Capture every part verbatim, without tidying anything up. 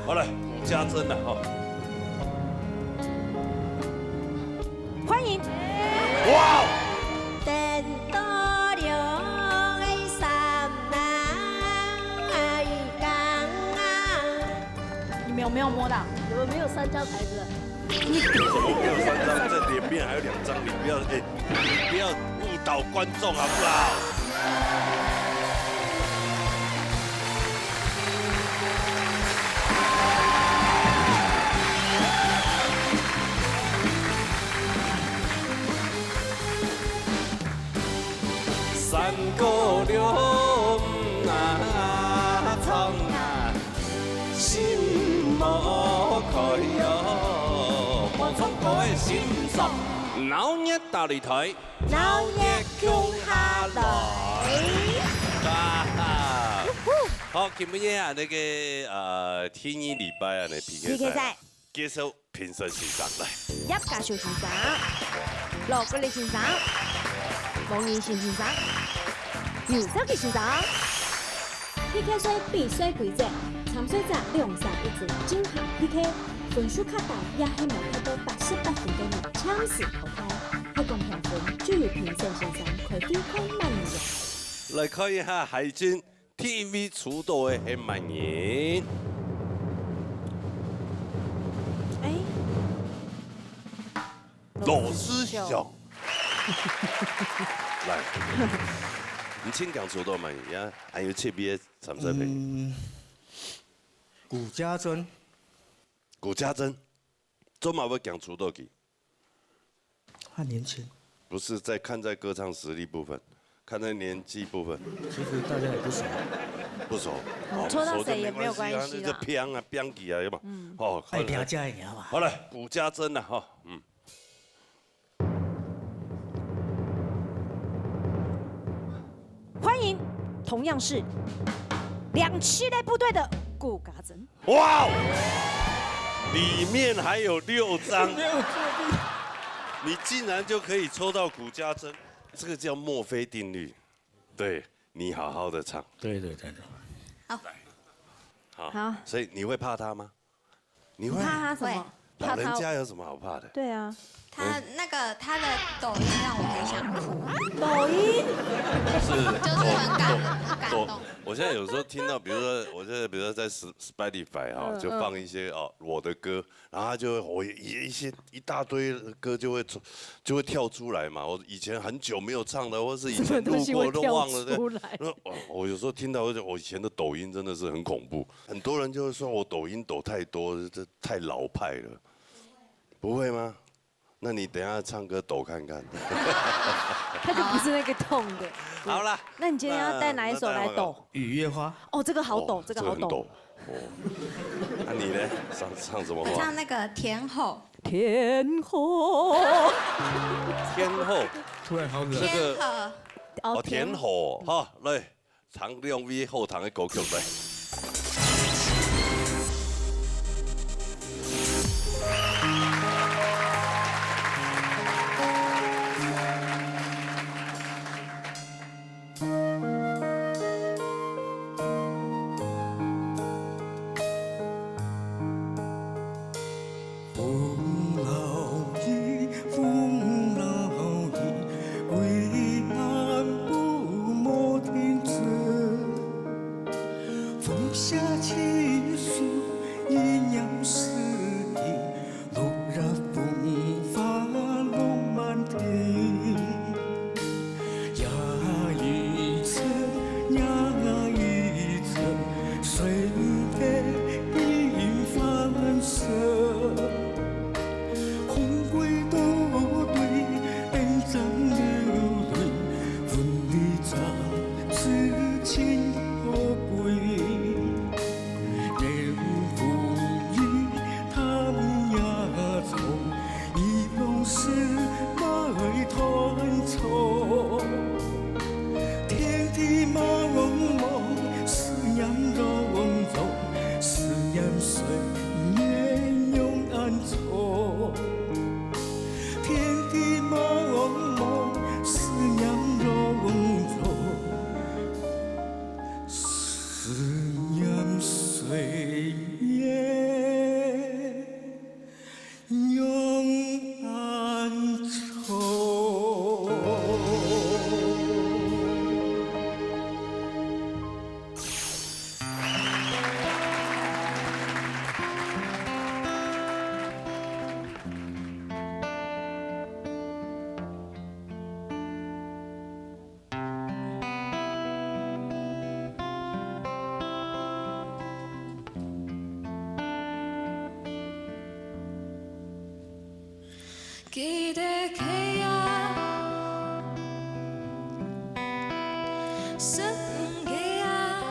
好，來，古嘉珍了哈。歡迎。哇！等到了三啊，一gang啊。你們有沒有摸到？你們沒有三張牌子？怎麼沒有三張？這裡面還有兩張，你不要，哎，你不要誤導觀眾好不好？ 鬧熱大擂台，鬧熱共下來。哈哈。好，今晡日啊，那個，呃，第二禮拜啊，那P K賽啊，P K賽。 介紹評審先生來。葉家修先生、羅國立先生、黃仁成先生、劉少奇先生。P K賽比賽規則：參賽者兩儕一組進行P K，分數較低也係無達到八十八分个人暫時淘汰。係講評分，就由評審先生開會看滿意啊。來看一下海軍 第一位出道个係麼人？哎。羅思祥。來，你盡驚出道麼人？呀，還有七位个參賽朋友。嗯，古嘉珍。古嘉珍，做麼會驚出道去？ 他年輕。不是在看在歌唱實力部分，看在年紀部分。其實大家也不熟。不熟。哦，戳到誰也沒有關係啦。不熟就沒關係啊，那就砰啊，砰起來嘛。嗯。哦，愛聽這个，你知道嗎？好了，古嘉珍了哈，嗯。歡迎，同樣是兩棲類部隊的古嘉珍。 哇哦！裡面還有六張，沒有作弊。你竟然就可以抽到古嘉珍，這個叫墨菲定律。對，你好好的唱。對，對，對，對。好。好，好。所以你會怕他嗎？你會？你怕他什麼？會。老人家有什麼好怕的？對啊。他那個，他的抖音讓我很想哭。抖音？是，就是很感，很感動。我現在有時候聽到，比如說，我現在比如說在Sp-，Spotify哈，嗯，就放一些，嗯。哦，我的歌，然後他就會，我一，一些，一大堆歌就會出，就會跳出來嘛。我以前很久沒有唱的，或是以前錄過都忘了的。什麼東西會跳出來？那，哦，我有時候聽到，我就，我以前的抖音真的是很恐怖。很多人就會說我抖音抖太多，這太老派了。不會嗎？那你等一下唱歌抖看看。他就不是那個痛的。好啦，那你今天要帶哪一首來抖？那，那帶哪個？雨夜花。哦，這個好抖，哦，這個好抖。這個很抖。哦。那你呢？唱，唱什麼花？唱那個天后。天后。天后。突然好冷。這個，天后。哦，哦，天后。天后。好，來。 唱兩位好聽个歌曲來。生个啊，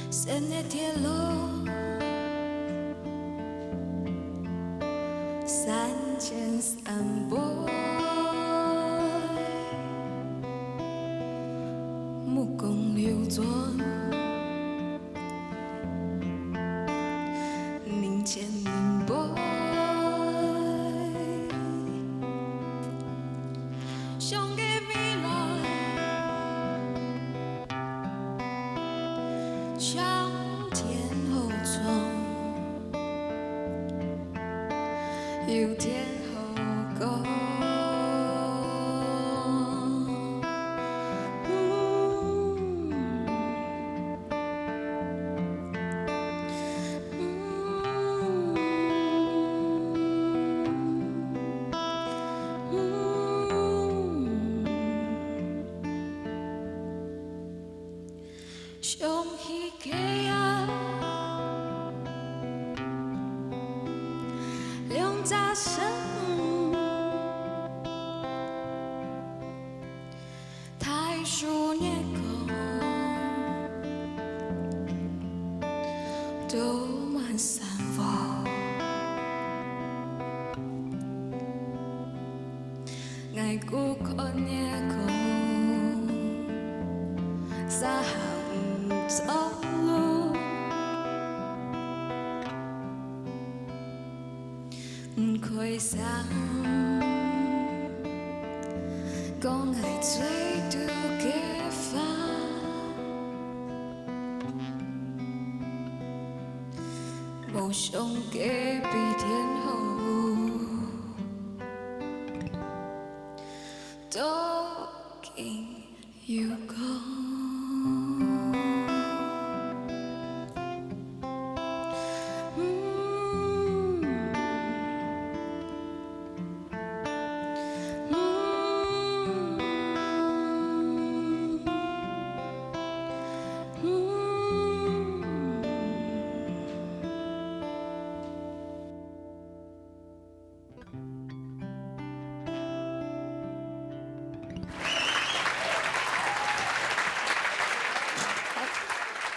生个鐵路，三千三百，目光流轉。 人前人背，想个未來，向前好衝，有天好過。 想起个啊，兩隻手，大樹葉光，兜滿山坡。 𠊎孤單个講，煞行毋著路。毋開聲，講𠊎最毒个話。無想過比天好。 都經有講。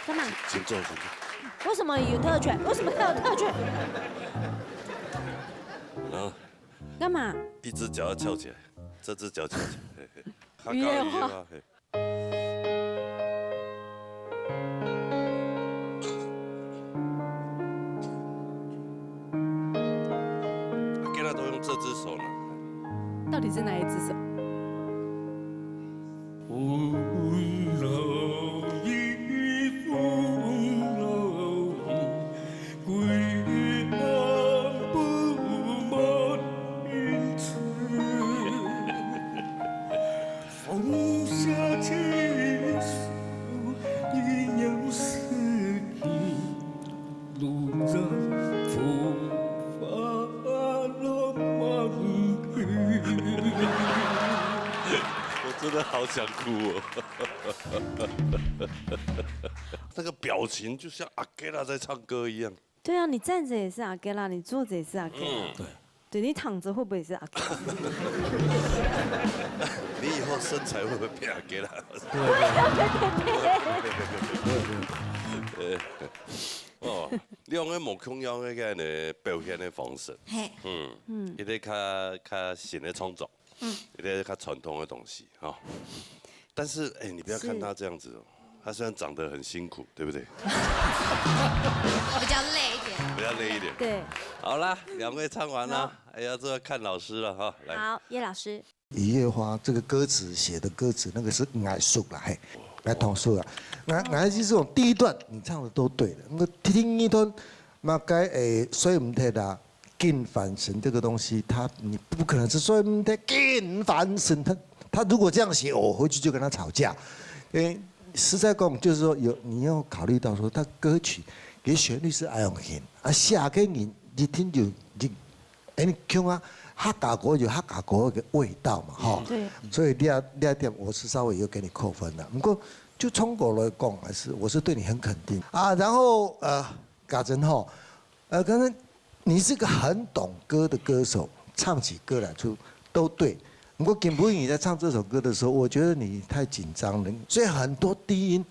幹嘛？請坐，請坐。為什麼有特權？為什麼要有特權？然後幹嘛？一隻腳要翹起來，這隻腳翹起來。嘿，嘿。他搞音樂啊，嘿。 阿吉拉都用這隻手呢。到底是哪一隻手？ 我真的好想哭哦。那個表情就像阿吉拉在唱歌一樣。對啊，你站着也是阿吉拉，你坐着也是阿吉拉。嗯。對。 對，你躺著會不會是阿吉拉？你以後身材會不會變阿吉拉？對，對，對。對，對。呃，哦，兩個無共樣个呢，表現个方式。嘿。嗯，嗯。一個較，較新个創作，嗯。一個較傳統个東西，吼。 但是，哎，你不要看他這樣子哦，是。他雖然長得很辛苦，對不對？比較累一點。比較累一點。對。好啦，兩位唱完啦，好。哎呀，這要看老師了哈，來。好，葉老師。《雨夜花》這個歌詞寫的歌詞，那個是𠊎熟了，嘿，𠊎當熟了。𠊎，𠊎意思是講，第一段你唱的都對的，那個第二段，那該，哎，睡毋忒啦， 緊翻身這個東西，它，你不可能是睡毋忒緊翻身。它，它如果這樣寫，我回去就跟他吵架。因為實在講，就是說有，你要考慮到說，它歌曲个旋律是恁樣形，啊，寫个人一聽就，就，哎，你聽啊，客家歌有客家歌个味道嘛，吼。嗯。對。所以這，這點我是稍微有給你扣分的。不過就唱歌來講，還是，我是對你很肯定啊。然後，呃，家珍吼， 呃，可能你是個很懂歌的歌手，唱起歌來就都對。不过 Kimberly 你在唱这首歌的时候，我觉得你太紧张了，所以很多低音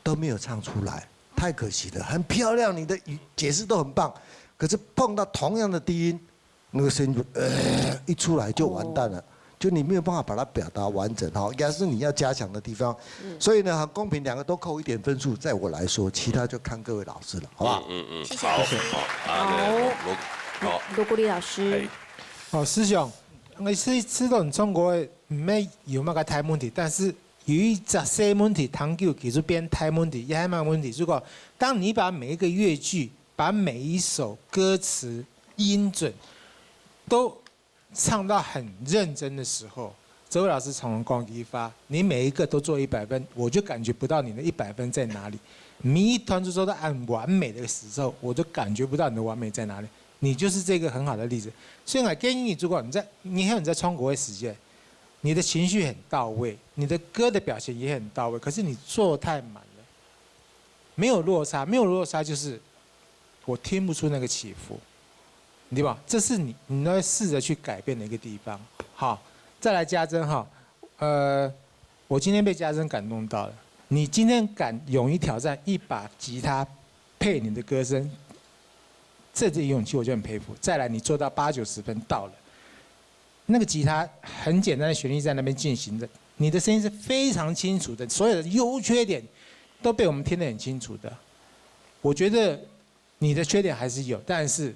都没有唱出来，太可惜了。很漂亮，你的语解释都很棒，可是碰到同样的低音，那个声音就呃一出来就完蛋了，就你没有办法把它表达完整哈，应该是你要加强的地方。所以呢，很公平，两个都扣一点分数，在我来说，其他就看各位老师了，好不好？嗯嗯，谢谢好，老师好，啊，那好罗罗好，罗国立老师，哎，哦，师兄，我是知道你唱歌个毋係有麼个大問題，但是有一隻細問題，聽久佢就變大問題，也係麼个問題？如果當你把每一個樂句，把每一首歌詞音準都唱到很認真的時候，哲偉老師常常講一句話，你每一個都做一百分，我就感覺不到你的一百分在哪裡。每一段就做到很完美的時候，我就感觉不到你的完美在哪裡。你就是這個很好的例子。所以我建議你，如果你在，你還有你在唱歌的時間，你的情緒很到位，你的歌的表現也很到位，可是你做太滿了，沒有落差，沒有落差就是我聽不出那個起伏，對吧？這是你你要試着去改變的一個地方。好，再來家珍哈，呃，我今天被家珍感動到了。你今天敢勇於挑戰一把吉他配你的歌聲，這種勇氣我就很佩服。再來，你做到八九十分到了，那個吉他很簡單的旋律在那邊進行着，你的聲音是非常清楚的，所有的優缺點都被我們聽得很清楚的。我覺得你的缺點還是有，但是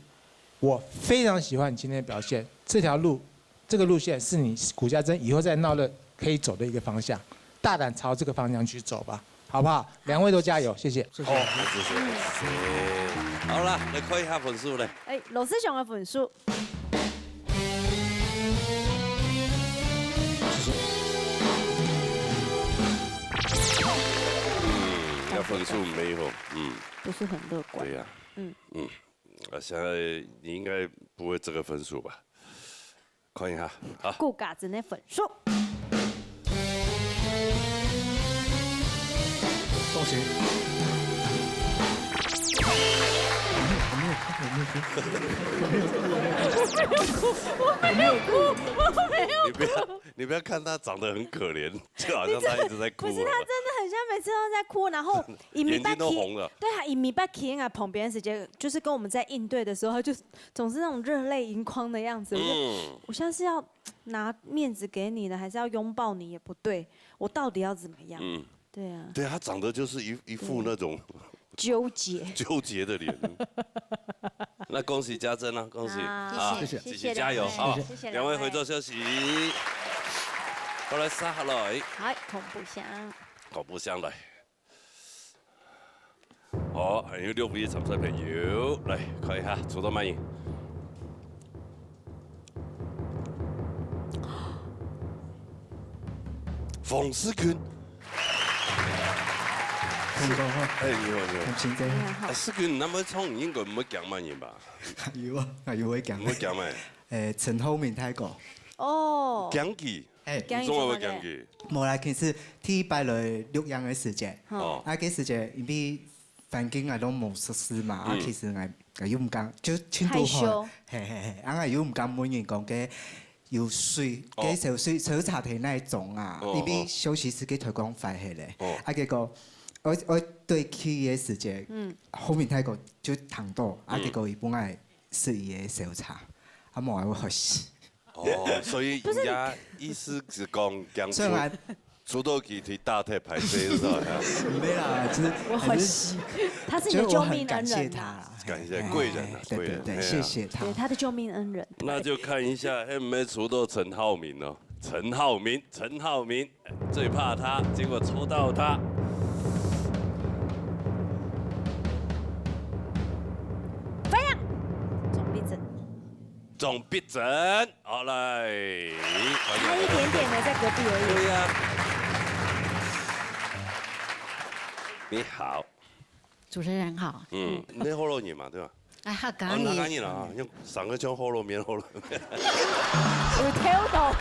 我非常喜歡你今天的表現。這條路，這個路線是你古家珍以後在鬧熱可以走的一個方向，大膽朝這個方向去走吧，好不好？兩位都加油，謝謝。好，謝謝，謝謝。好啦，來看一下分數咧。哎，老師想个分數，嗯，要分數沒有，嗯，不是很樂觀。對呀，嗯嗯，啊，現在你應該不會這個分數吧？看一下，好，顧家珍个分數，恭喜！我没有哭，我没有哭，我没有哭，你不要，你不要看他長得很可憐，就好像他一直在哭。不是，他真的很像每次都在哭，然後一米八眼睛都红了。對，他一米八 K 啊，旁邊時間就是跟我們在應對的時候，他就總是那種熱淚盈眶的樣子。我就嗯我現在是要拿面子給你呢，還是要擁抱你也不對，我到底要怎麼樣？嗯，對啊，對，他長得就是一一副那種糾結。糾結的臉。那恭喜家珍啊，恭喜啊啊，謝謝繼續加油啊！謝謝兩位兩位回座休息，過來撒下來，好，恐怖箱，恐怖箱來。哦，還有六位參賽朋友，來看一下，出到麼人？馮思君。你好，哎，你好，你好。很緊張。哎，思君，你那麼唱，你應該毋會驚麼人吧？有啊，有會講毋。會驚咩？誒，陳浩民大哥，哦，驚佢？誒，驚你做麼會驚佢？無啦，其實第一擺來錄音个時節，哦，啊，該時節因為環境啊都無熟悉嘛，啊，嗯其實𠊎𠊎又毋敢，就盡都害羞嘿嘿嘿，啊，𠊎又毋敢問人講該有水，哦該燒水燒茶店哪一種啊，哦因為休息室个推光壞忒咧，哦啊，結果𠊎𠊎對去个時節，嗯，後面大哥就聽到，啊，嗯結果佢分𠊎食佢个燒茶，啊，無愛我學習。哦，所以人家意思是講，講雖然出出到佢去打鐵排水是吧？沒啦，就是我很喜，他是你的就是我救命恩很感謝人啊。他啦，感謝嘿貴人啊對對對，貴人哎呀謝謝他對，。他的救命恩人。那就看一下，還有沒有抽到陳浩民哦？陳浩民，陳浩民，最怕他，結果抽到他。飛揚，總必整。總必整，好來，差一點點的，在隔壁而已。對呀、你好，主持人好，嗯，你係學老人嘛，對吧？哎，客家哦，客家人，人啊，用上个像學老面，學老面，有聽到。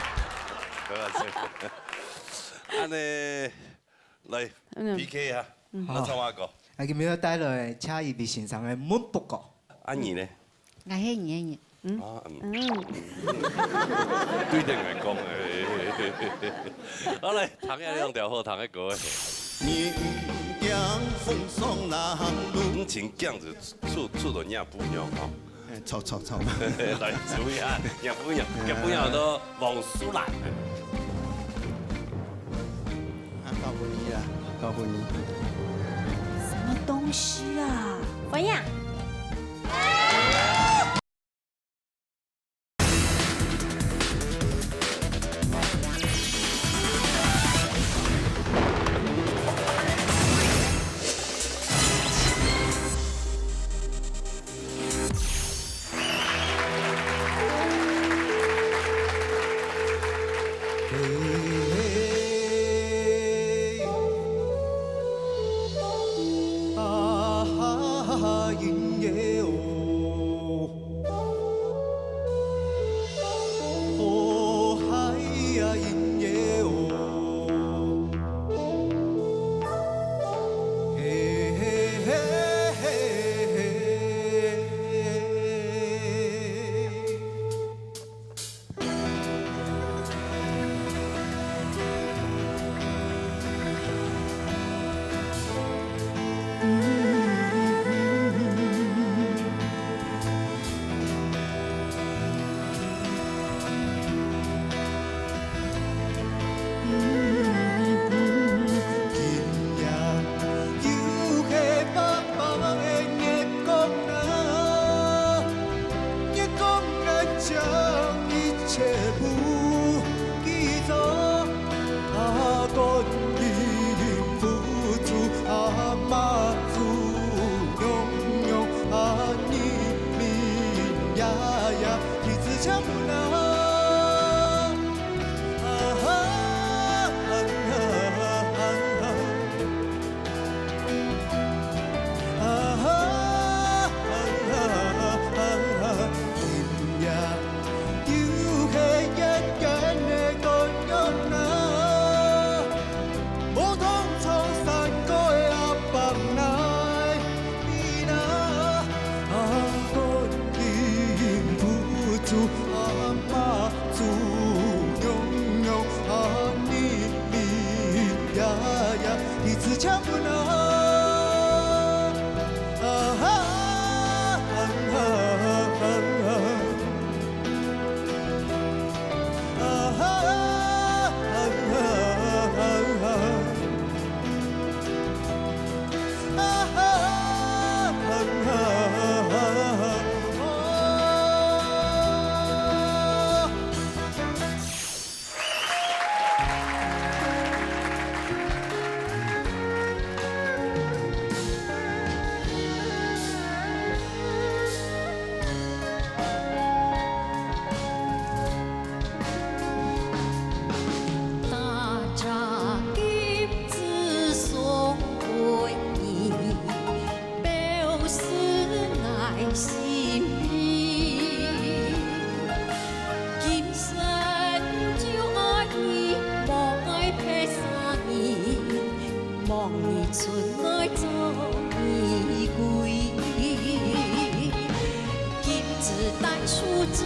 開玩笑。恁呢，來嗯 P K 啊，那唱麼个？啊，今日帶來謝依薇先生个《問不過》。啊你呢？我係你个人，嗯。啊，嗯。嗯。對等來講，哎。好，來，聽一下這兩條好聽个歌。你毋驚風霜冷露。嗯，真驚就出，出到若餔娘吼。哎，臭，臭，臭。來，注意啊，若餔娘，哎。若餔娘都黃素蘭。啊，交分你啦，交分你。什麼東西啊？歡迎。今夜又係白白个月光啊，月光啊，將一切不記得。啊，觀音佛祖啊，媽祖娘娘啊，日明夜夜，弟子請問啊。 今夜又係月圓个光陽啊，無通唱山歌个阿爸來。 啊，觀音佛祖啊，媽祖娘娘啊，日明夜夜，弟子請問啊。啊哈，啊哈，啊哈。 大家金子送分你，表示𠊎心意。今生就愛你，莫愛別儕人。 望你出來做女鬼，金子戴手指，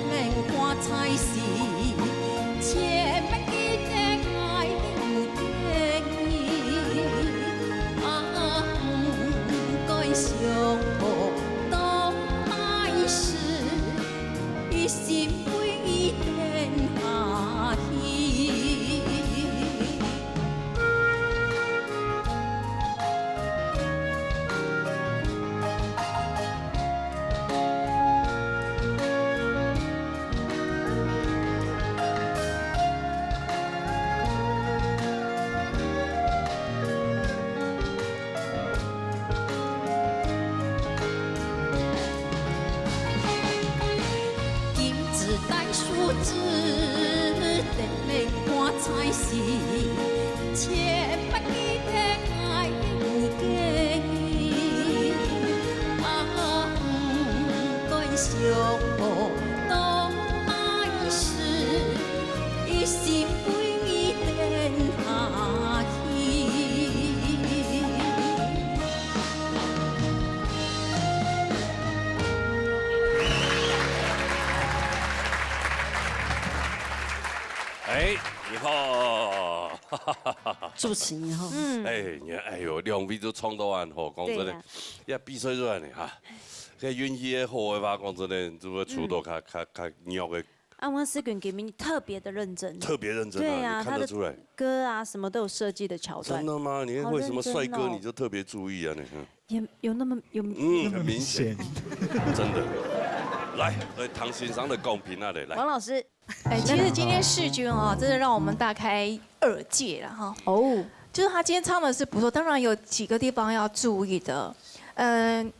燈花在心，千萬記得愛有敬意。啊，毋敢相抱到來世，一心為伊天下去。 金子戴手指，燈花掛在心，千萬記得愛有敬意。啊，毋敢相抱到來世，一心為伊天下去。哎，你好。主持人哈，嗯，哎，你看，哎呦，兩位都唱到恁好，講真的，对呀，也比賽出來呢哈，這運氣好个話，講真的，就會出到較、嗯、較較弱个。啊，王思滾今天特別的認真，特別認真啊，对啊，你看得出來。他的歌啊，什麼都有設計的橋段。真的嗎？你為什麼帥哥你就特別注意啊？你看。 也有那麼有，嗯，很明顯，真的。來，來，唐先生的公平啊，來，來。王老師，哎，其實今天世鈞哦，真的讓我們大開眼界了哈。哦，就是他今天唱的是不錯，當然有幾個地方要注意的。嗯，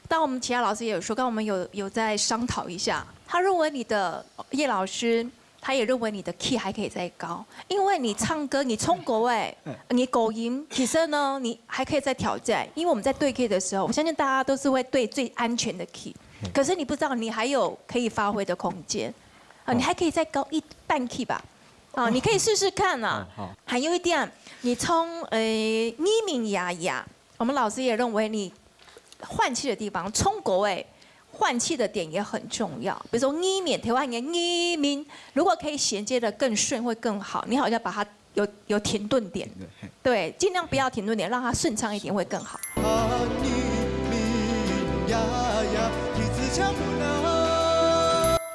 當我們其他老師也有說，剛剛我們有有在商討一下，他認為你的葉老師 他也認為你的key還可以再高，因為你唱歌，你唱歌欸，你高音，其實呢，你還可以再挑戰。因為我們在對key的時候，我相信大家都是會對最安全的key，可是你不知道你還有可以發揮的空間，啊，你還可以再高一半key吧，啊，你可以試試看啊。還有一點，你從呃，你明呀呀，我們老師也認為你換氣的地方，唱歌欸，换气的点也很重要。比如说，耳鳴，台湾人耳鸣，如果可以衔接得更顺会更好。你好像把它有有停顿点，对，尽量不要停顿点，让它顺畅一点会更好。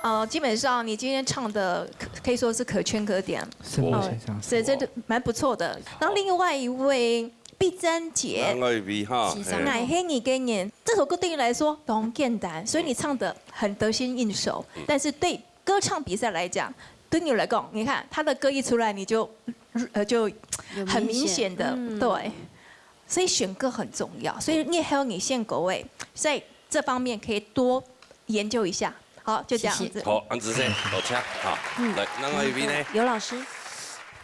呃，基本上你今天唱的可可以说是可圈可点，是，哦，是，是，是，这个蛮不错的。那另外一位 碧珍姐，另外一位哈，先生，嘿。乃黑你给你，这首歌对你来说很简单，所以你唱得很得心应手。但是对歌唱比赛来讲，对你来讲，你看他的歌一出来，你就呃就很明显的，有明显，嗯，对，所以选歌很重要。所以你还有你现歌位，在这方面可以多研究一下。好，就这样子。谢谢。好，恁仔細，多谢哈。嗯，来，另外一位呢？尤老师。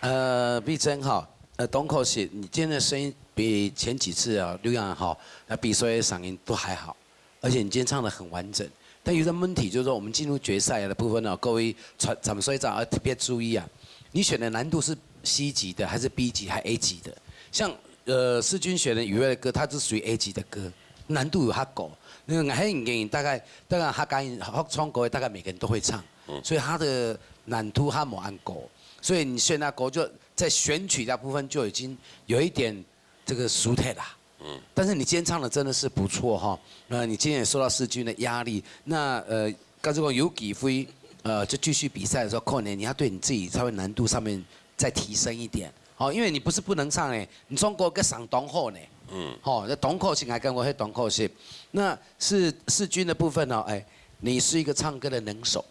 呃，碧珍哈， 呃，当可惜，你今天的声音比前几次啊，刘洋哈，那比所有的嗓音都还好，而且你今天唱得很完整。但有一个问题，就是说我们进入决赛的部分呢，各位参参赛者要特别注意啊，你选的难度是C级的，还是B级，还A级的？像呃，世钧选的雨薇的歌，它是属于A级的歌，难度有它高。那个黑影电影大概大概他刚学唱歌，大概每个人都会唱，所以它的难度它没按高。所以你选那歌就在选曲那部分就已经有一点这个输态啦。嗯，但是你今天唱的真的是不错哈。那你今天也受到世钧的压力，那呃，刚才讲有机会，呃，就继续比赛的时候，可能你要对你自己稍微难度上面再提升一点。好，因为你不是不能唱哎，你唱歌个嗓当好呢。嗯，好，那当可惜，还跟我是当可惜。那是世钧的部分呢，哎，你是一个唱歌的能手，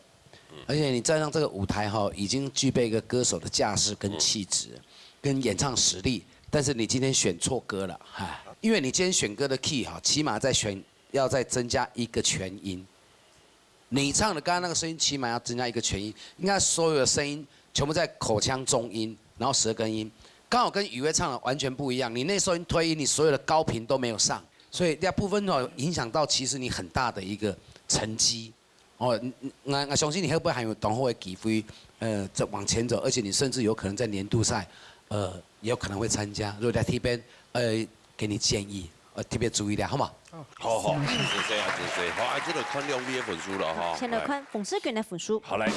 而且你站上这个舞台哈，已经具备一个歌手的架势跟气质，跟演唱实力。但是你今天选错歌了，哈，因为你今天选歌的 key 哈，起码再选要再增加一个全音。你唱的刚刚那个声音，起码要增加一个全音，应该所有的声音全部在口腔中音，然后舌根音，刚好跟雨薇唱的完全不一样。你那时候音推音，你所有的高频都没有上，所以那部分哦影响到其实你很大的一个成绩。 哦，嗯，嗯，我我相信你后背还有当好的机会，呃，再往前走，而且你甚至有可能在年度赛，呃，也有可能会参加。如果在这边，呃，给你建议，呃，特别注意的，好吗？好好，谢谢啊，谢谢。好，啊，这个看两位的分数了哈。先来看冯世钧的分数。好，来。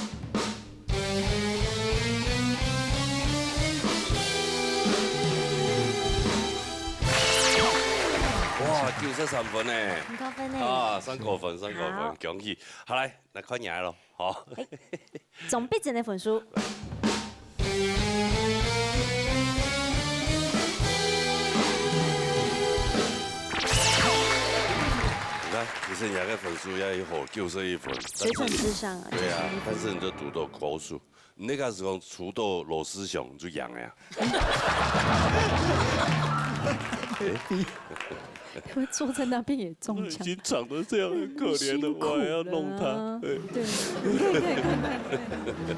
哇，九十三分呢。很高分呢。啊，三高分，三高分，好，恭喜。好，来， 来看你个咯，好。哎，总比真的分数。你看，其实你个分数也有好，九十一分，水准之上啊，对啊，九十一分。但是你就读到高数，你那个时候读到罗思雄就贏了呀。哎， 因为坐在那边也中枪。已经唱得这样很可怜了，辛苦我还要弄他。了啊。对。对，你可以，可以看看，可以看看。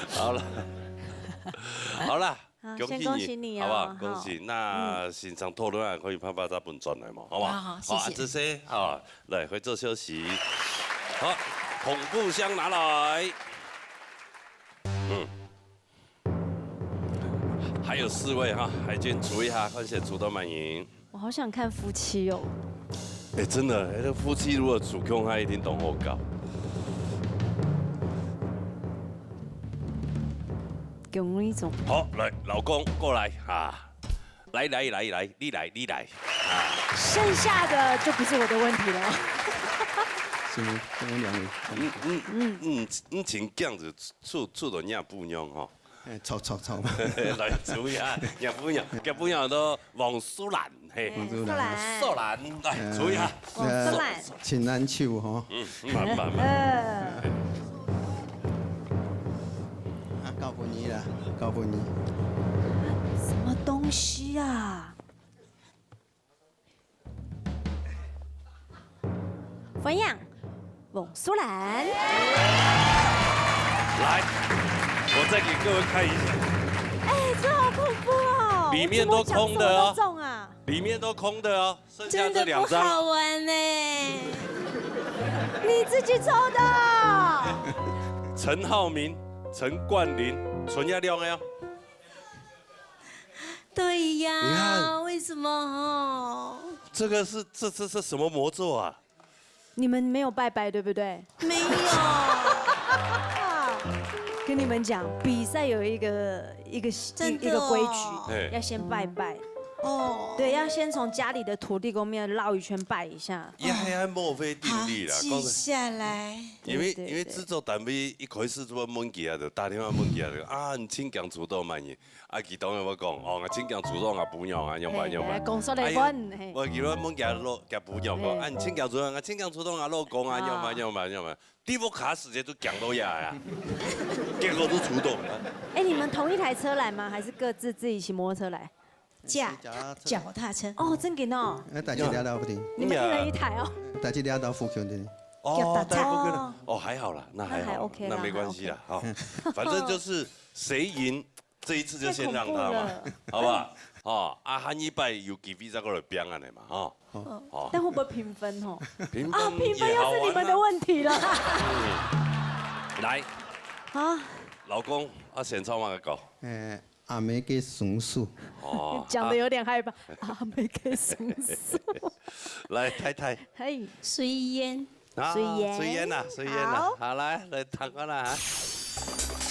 好了，好了，好，恭喜你，先恭喜你哦，好不好？恭喜。好。那先生讨论啊，可以拍拍再分转来嘛，好不好？好，好，好，谢谢。好，这些啊，来，回做休息。好，恐怖箱拿来。嗯。 还有四位哈，海军数一下，看先出到满营。我好想看夫妻哦。哎，真的，那个夫妻如果出共，他一定懂后搞。恭喜總。好，來，老公過來啊！來來來來，你來你來啊！剩下的就不是我的問題了。先生，先生兩位。嗯嗯嗯嗯，你請這樣子出出到若餔娘吼。哎，吵吵吵。來，注意啊，若餔娘，若餔娘都黃素蘭，嘿，黃素蘭。素蘭，來，注意啊。黃素蘭。請按手吼。嗯，慢慢慢。呃。啊，交分你啦，交分你。什麼東西啊？歡迎，黃素蘭。來，我再給各位看一下。哎，這好恐怖哦！裡面都空的哦。我怎麼講什麼都中啊？裡面都空的哦。 剩下這兩張。真的不好玩呢。你自己抽的哦。陳浩民、陳冠霖，賰這兩個哦。對呀，你看。為什麼哦？這個是，這，這，這什麼魔咒啊？你們沒有拜拜，對不對？沒有。跟你們講，比賽有一個，一個，真的哦。一個規矩，嘿。要先拜拜。 哦。對，要先從家裡的土地公廟繞一圈拜一下。也還，還無非定律啦，好，記下來。因為，對，對，因為製作單位一開始就問佢啊，就打電話問佢啊，就，啊，你親家出到麼人？啊，佢當然會講，哦，𠊎親家出到吾餔娘啊，仰般，嘿，仰般。來，講出來問，哎呀，嘿。𠊎，佢問佢老，佢餔娘講，嘿。啊，你親家出到，𠊎親家出到吾老公啊，啊。仰般，仰般，仰般。 第五卡時節就講到呀呀，結果都出動了。哎，你們同一台車來嗎？還是各自自己騎摩托車來？駕，腳踏車。腳踏車。哦，真的哦。那大家聊聊不停。你們一人一台哦。大家聊到附近的。哦，腳踏車。大家附近的。哦，還好啦，那還好，那還OK啦，那沒關係啦，哈。反正就是誰贏 這一次就先讓他嘛，太恐怖了。好不好？哦，啊，下一擺有機會再過來拚恁樣嘛，哈。哦。哦。但會不會平分吼？平分啊，平分又是你們的問題了。也好啊。嗯。來，啊。老公，啊，先唱麼个歌？呃，阿妹个雙手。哦，講得有點害怕。啊。阿妹个雙手。來，太太。嘿。水煙。 啊，水煙。水煙啊，水煙啊，好。好，來，來，聽看啦，哈。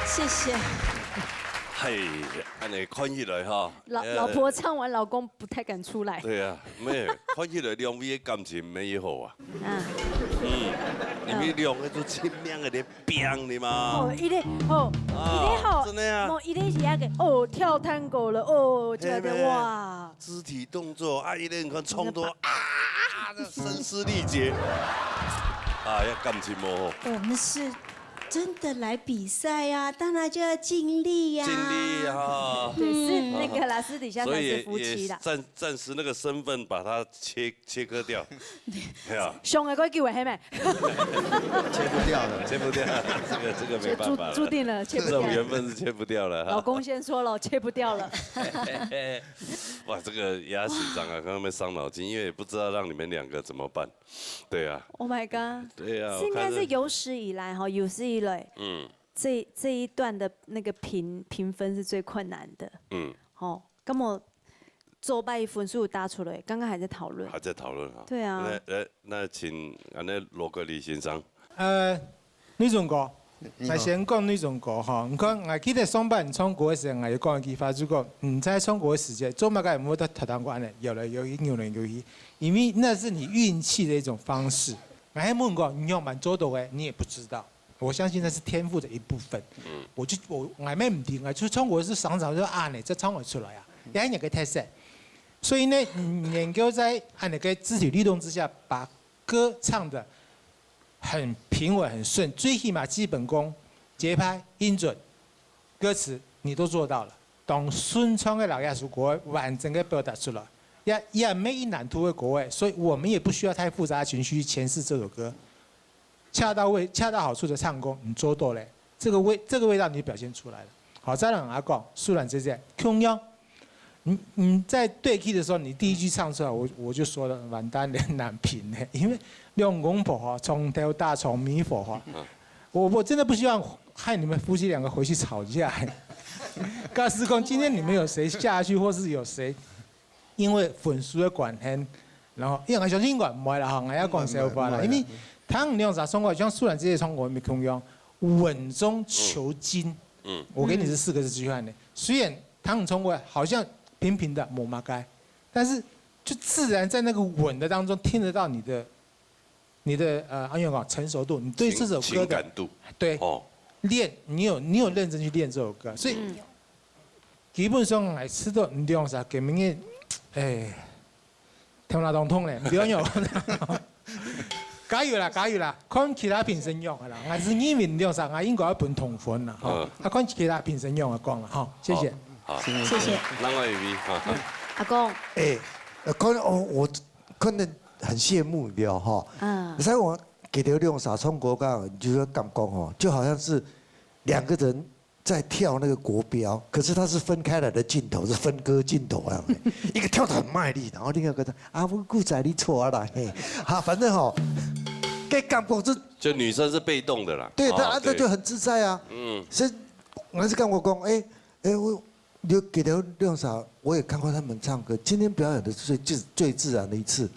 谢谢。嘿，按呢看起来哈，老呃老婆唱完，老公不太敢出来。对啊，没有，看起来两位的感情没有好啊。啊，嗯，你们两个都亲命个咧，变的嘛哦，。一定哦，啊一定好，真的啊哦，一定是那个哦，跳探戈了哦，觉得嘿咩哇，肢体动作啊，一个人看冲动啊，这声嘶力竭，啊，要感情无好。我们是真的来比赛呀、当然就要尽力呀、尽力哈。对，是那个啦，私底下才是所以也夫妻啦。暂暂时那个身份把它切切割掉，对啊，上个怪叫的黑妹，切不掉的。切不掉，这个这个没办法了，注注定了，切不掉这种。缘分是切不掉了哈。老公先说了，切不掉了。哇，这个也紧张啊，刚刚没伤脑筋，因为也不知道让你们两个怎么办。对啊， Oh my god！对啊，是应该我看是有史以来哈，有史以来嗯这这一段的那个评评分是最困难的。嗯，哦，那么做拜分数打出来，刚刚还在讨论。还在讨论哈。对啊那那那请俺那罗格里先生，呃，女主角，我先讲女主角哈。你看，我记得上班唱歌的时候，我有讲一句话，就讲，你在唱歌的时节，做么个人会得头当过呢？有来有去，有来有去，因为那是你运气的一种方式。我还问过，你有蛮做到的，你也不知道。我相信那是天赋的一部分。我就我我还没唔定啊，就是唱歌是常常就啊，你这唱会出来啊，也有个特色。所以呢，你能够在按那个肢体律动之下，把歌唱的很平稳、很顺，最起码基本功、节拍、音准、歌词你都做到了。当顺畅的老爷叔国完整的表达出来，也也没有难度的国外，所以我们也不需要太复杂的情绪去诠释这首歌。恰到位、恰到好处的唱功，你做到嘞，这个味这个味道你表现出来了。好，再来阿讲，素兰姐姐，同样，你你在对 key 的时候，你第一句唱出来，我我就说了，完蛋了，难评呢，因为两公婆哈，从头打从咪佛哈，我我真的不希望害你们夫妻两个回去吵架。假使讲今天你们有谁下去，或是有谁因为分数的关系，然后因为我相信应该唔会啦哈，我要讲笑话啦，唔会因为他们两只唱歌，像素兰姐姐唱歌，没同样稳中求进。嗯我给你这四个字句话呢，虽然他们唱歌好像平平的，没嘛该，但是就自然在那个稳的当中听得到你的你的呃，阿勇讲成熟度，你对这首歌的情感度对哦，练，你有你有认真去练这首歌，所以基本上来吃到你两三个名个，哎，头脑当痛嘞，你不要有。加油啦，加油啦！看其他评审用啦，还是因为你两三个应该要分同分啦，哈。嗯啊，看其他评审用啊，讲了哈，谢谢。好，谢谢。另外一位哈，阿公，哎，呃，可能哦，我可能很羡慕你哦，哈。嗯所以我给刘亮傻冲国刚，你就说感觉哦，就好像是两个人在跳那个国标，可是它是分开来的镜头，是分割镜头啊，一个跳得很卖力，然后另外一个在啊，我顾仔你错啊啦，嘿，好，反正哈，给感觉这就女生是被动的啦。对他哦啊，这就很自在啊。嗯所以我还是跟我讲，哎哎，我有给他用啥，我也看过他们唱歌。今天表演的是最最最自然的一次，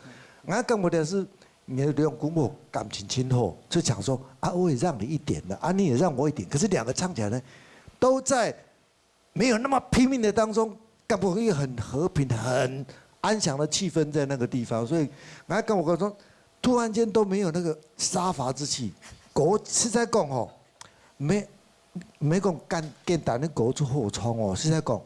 我还跟我的是，你的刘永公我感情亲厚，就讲说啊，我也让你一点了，啊，你也让我一点，可是两个唱起来呢，都在没有那么拼命的当中，干部一个很和平、很安详的气氛在那个地方，所以我还跟我说，突然间都没有那个杀伐之气。我实在讲吼，没没讲简简单的歌出好唱哦，实在讲，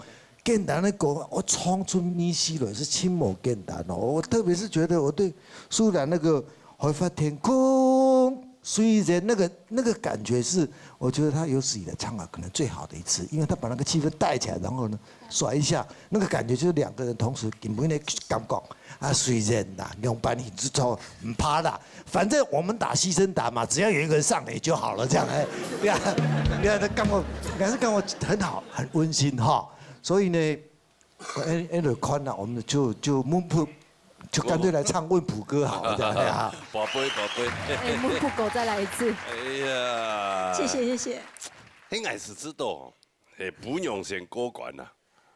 简单的歌我唱出你西来是真无简单哦。我特别是觉得我对苏然那个海阔天空，虽然那个那个感觉是，我觉得他有史以来唱啊可能最好的一次，因为他把那个气氛带起来，然后呢甩一下，那个感觉就是两个人同时根本的感觉啊，虽然啦，两班你知道唔怕啦，反正我们打牺牲打嘛，只要有一个人上来就好了，这样哎，对啊，对啊，他感觉还是感觉很好，很温馨哈。所以呢，哎哎，看了我们就就问普，就干脆来唱问普歌好了，这样哎呀。宝贝宝贝，哎，木布狗再来一次。哎呀，谢谢谢谢。应该是知道，哎，不用先过关呐，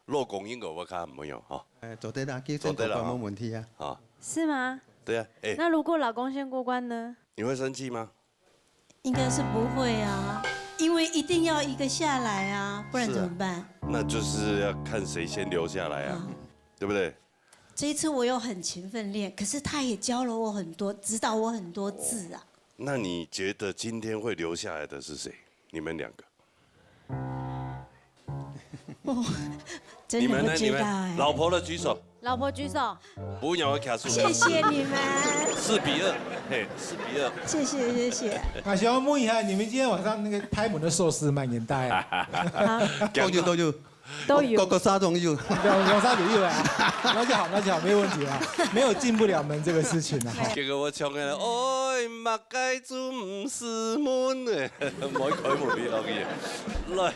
老公应该我看没有哈，哎，做得啦，基本过关没问题啊。啊，是吗？对啊，哎，那如果老公先过关呢？你会生气吗？应该是不会啊，因一定要一个下来啊，不然怎么办？是啊。那就是要看谁先留下来啊，啊。对不对？这一次我有很勤奋练，可是他也教了我很多，指导我很多字啊。那你觉得今天会留下来的是谁？你们两个？哦，真的不知道哎。你们呢？你们，老婆的举手。老婆举手。不要卡住。谢谢你们。四比二，嘿，四比二。谢谢，谢谢。啊，想要问一下，你们今天晚上那个开门的寿司满年代啊？啊？都有，都有。都有。各，各三种有。两，两三种有啊。那就好，那就好，没有问题啊。没有进不了门这个事情啊。结果我唱个，哎，马该煮毋是门呢，莫开门你落去。来，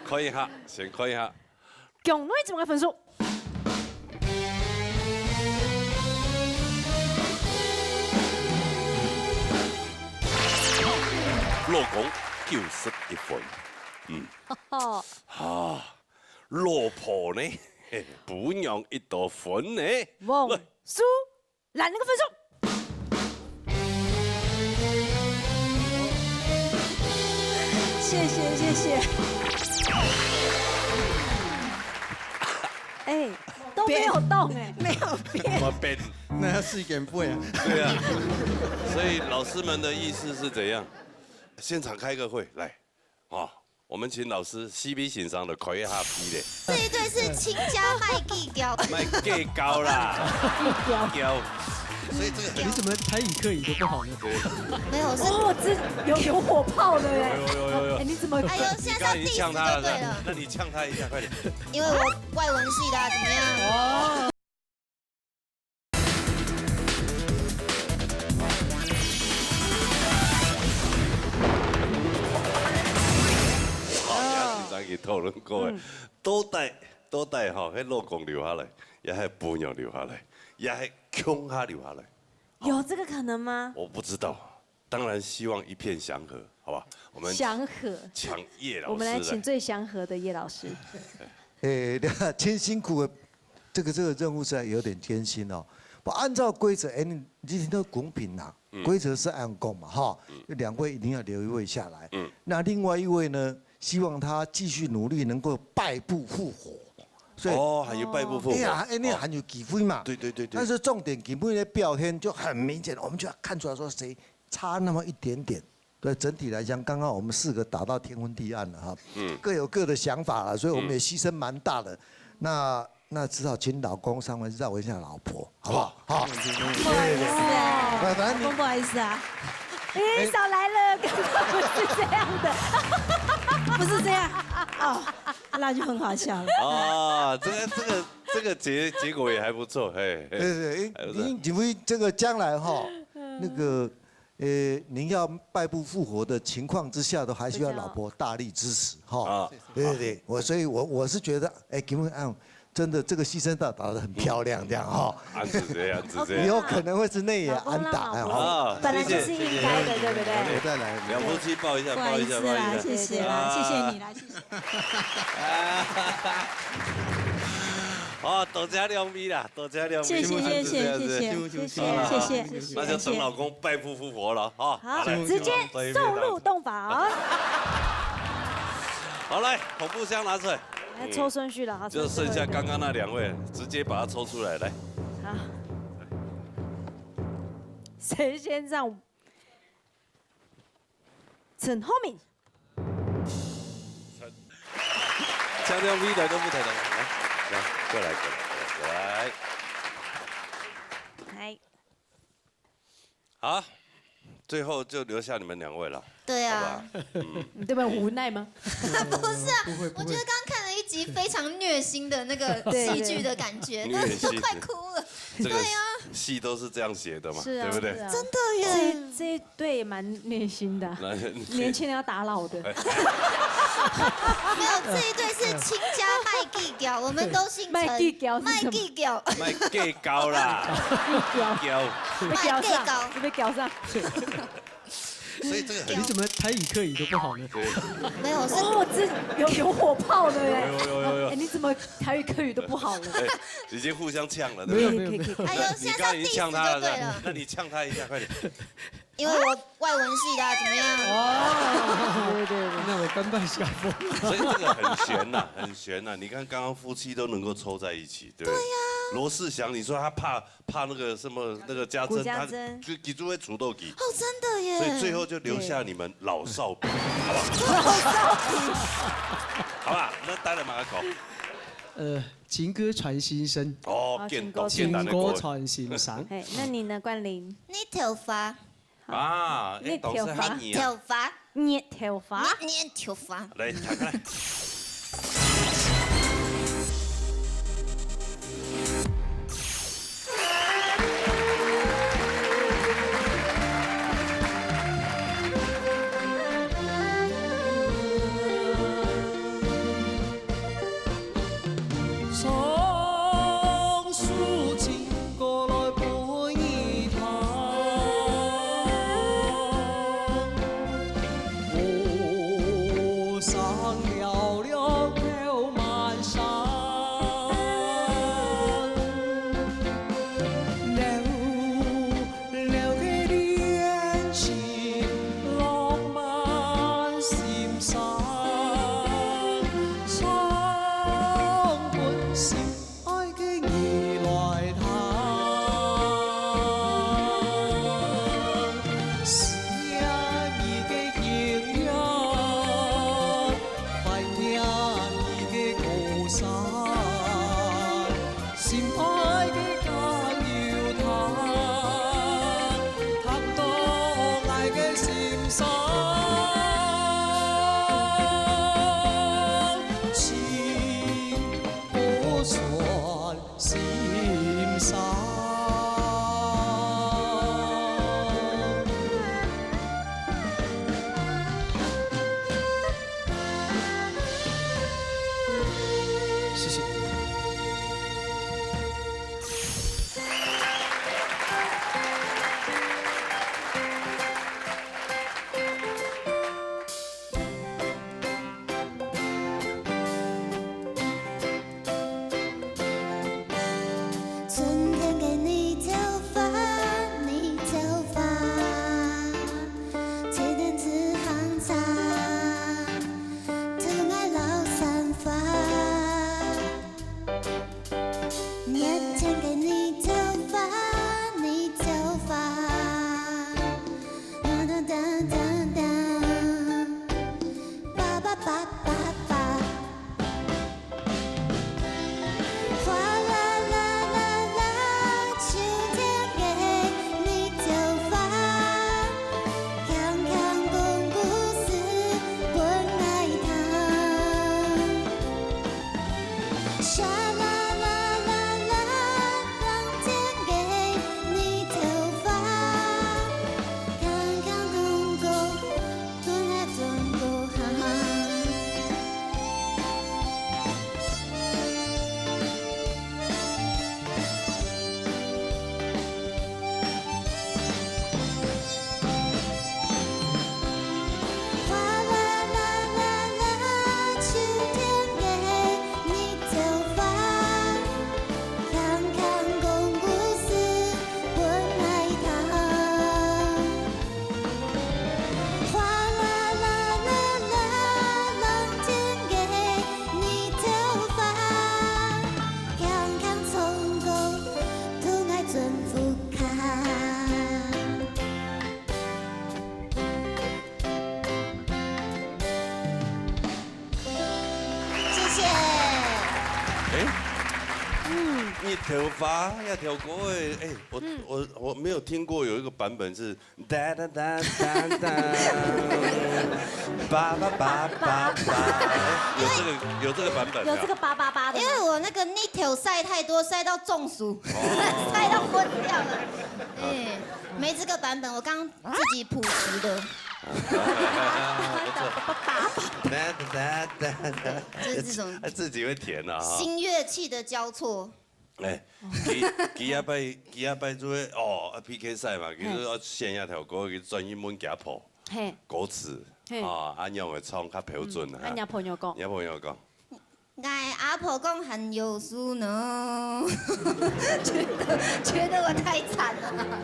看一下，先看一下。 共内一个分数。老公九十一分。嗯。啊，老婆呢？餔娘一多分呢？王叔。 来，那个分数。谢谢，谢谢。哎，都没有动哎。没有变。怎么变？那要四点半啊。对啊。所以老师们的意思是怎样？现场开个会，来，哦， 我们请老师C B先生的开一下批嘞。这一对是亲家卖计较。卖计较啦。计较。所以这个你怎么台语客语都不好呢？没有，是哦，这有，有火炮的耶。有，有，有，有。哎，你怎么哎呦，现在是要 你刚刚已经 diss 呛他了，就对了。那你呛他一下，快点。因为我外文系的啊，怎么样？哦。 好，也是咱去讨论过的。嗯。到底，到底吼，迄老公留下来，也係餔娘留下来，也係共下留下來。有这个可能吗？我不知道，当然希望一片祥和，好吧？我们祥和。请叶老师来。我们来请最祥和的叶老师。诶，真辛苦的，这个，这个任务实在有点艰辛哦。不，按照规则，诶，你，你都公平啦。 嗯。规则是按讲嘛，哈，嗯。两位一定要留一位下来。嗯。那另外一位呢，希望他继续努力，能够败部复活。所以哦，还有败部复活。哎呀，哎，那还有机会嘛。哦。对，对，对，对。但是重点，今天的表现就很明显，我们就要看出来说谁差那么一点点。对，整体来讲，刚刚我们四个打到天昏地暗了哈，嗯。各有各的想法了，所以我们也牺牲蛮大的。嗯。那 那只好请老公上来绕一下老婆，好不好？好。不好意思哎，反，反正你老公不好意思啊。哎，少来了，刚刚不是这样的。不是这样。哦，那就很好笑了。哦，这个，这个，这个结，结果也还不错，嘿，嘿。对，对，对，还不错。因，因为这个将来哈，那个 呃，您要败部复活的情况之下，都还需要老婆大力支持，哈。啊。对，对，对，我，所以我，我是觉得，哎，今天啊，真的这个牺牲打，打得很漂亮，这样哈。安子姐，安子姐。以后可能会是内野安打，老公让老婆，哎，哈。啊，本来就是应该的，谢谢，对不对？谢谢。我再来。两夫妻抱一下，抱一下，不好意思啦，抱一下。谢谢啦，啊。谢谢你啦，谢谢。好，多谢两位啦，多谢两位。谢谢，谢谢，谢谢，谢谢，谢谢，谢谢。那就等老公败部复活了，哈。 好，好，来，直接送入洞房。好，来，红布箱拿出来。来抽顺序了，好，就剩下刚刚那两位，直接把它抽出来，来。好。谁先上？陈浩民。陈。强调V来都不抬头，来，来，过来，过来，过来。嗨。 好，最后就留下你们两位了，对啊。好吧？嗯。你这边无奈吗？不是啊，不会，不会。我觉得刚刚看了一集非常虐心的那个戏剧的感觉，对，对。虐心。都快哭了。这个对啊。戏都是这样写的嘛，是啊，对不对？是啊。真的耶。这，这一对蛮虐心的啊，那，年轻人要打老的。哎。没有，这一对是亲家卖计较，我们都姓陈。卖计较是什么？卖计较。卖计较啦。计较。计较。被叫上，卖计较。被叫上。所以这个很你怎么台语客语都不好呢？没有，是哦，这有，有火炮的耶。有，有，有，有，有。哎，你怎么台语客语都不好呢？哎，已经互相呛了，对不对？没有，没有，没有。可以，可以，可以。哎呦，你刚刚已经呛他了，现在是要 diss 就对了。那你呛他一下，快点。因為我外文系的啊，怎麼樣？哦，對對對。那我甘拜下風。所以這個很懸吶，很懸吶。你看剛剛夫妻都能夠湊在一起，對不對？對呀。羅志祥，你說他怕，怕那個什麼，那個家珍，古家珍。他就，就會出鬥氣。哦，真的耶。所以最後就留下你們老少平，好不好？老少平。好吧，那當然嘛，講。呃，情歌傳心聲。哦，哦，見到，情歌傳心聲。見到那個。情歌傳心聲。嘿，那你呢，冠霖？你頭髮。 啊，哎，你頭髮。導師喊你啊。你頭髮。你頭髮。你，你頭髮。來，彈開來。謝謝。謝謝。哎，嗯，你頭髮也跳過哎，哎，我，嗯。我，我沒有聽過有一個版本是噠噠噠噠噠，叭叭叭叭叭，哎，有這個，有這個版本沒有？有這個叭叭叭的嗎？因為我那個你頭曬太多，曬到中暑，哦。曬到昏掉了。哎，沒這個版本，我剛自己譜詞的。不錯。噠噠噠噠噠。就是這種，他自己會填的哈。新樂器的交錯。哎，佢，佢下擺，佢下擺就會，哦，啊，P K賽嘛，佢就要選一條歌，佢專門問佢阿婆，嘿。歌詞，嘿。啊，恁樣會唱較標準啊。嗯，啊，你阿婆有講？你阿婆有講？ 𠊎阿婆講還有事呢，覺得，覺得我太慘了。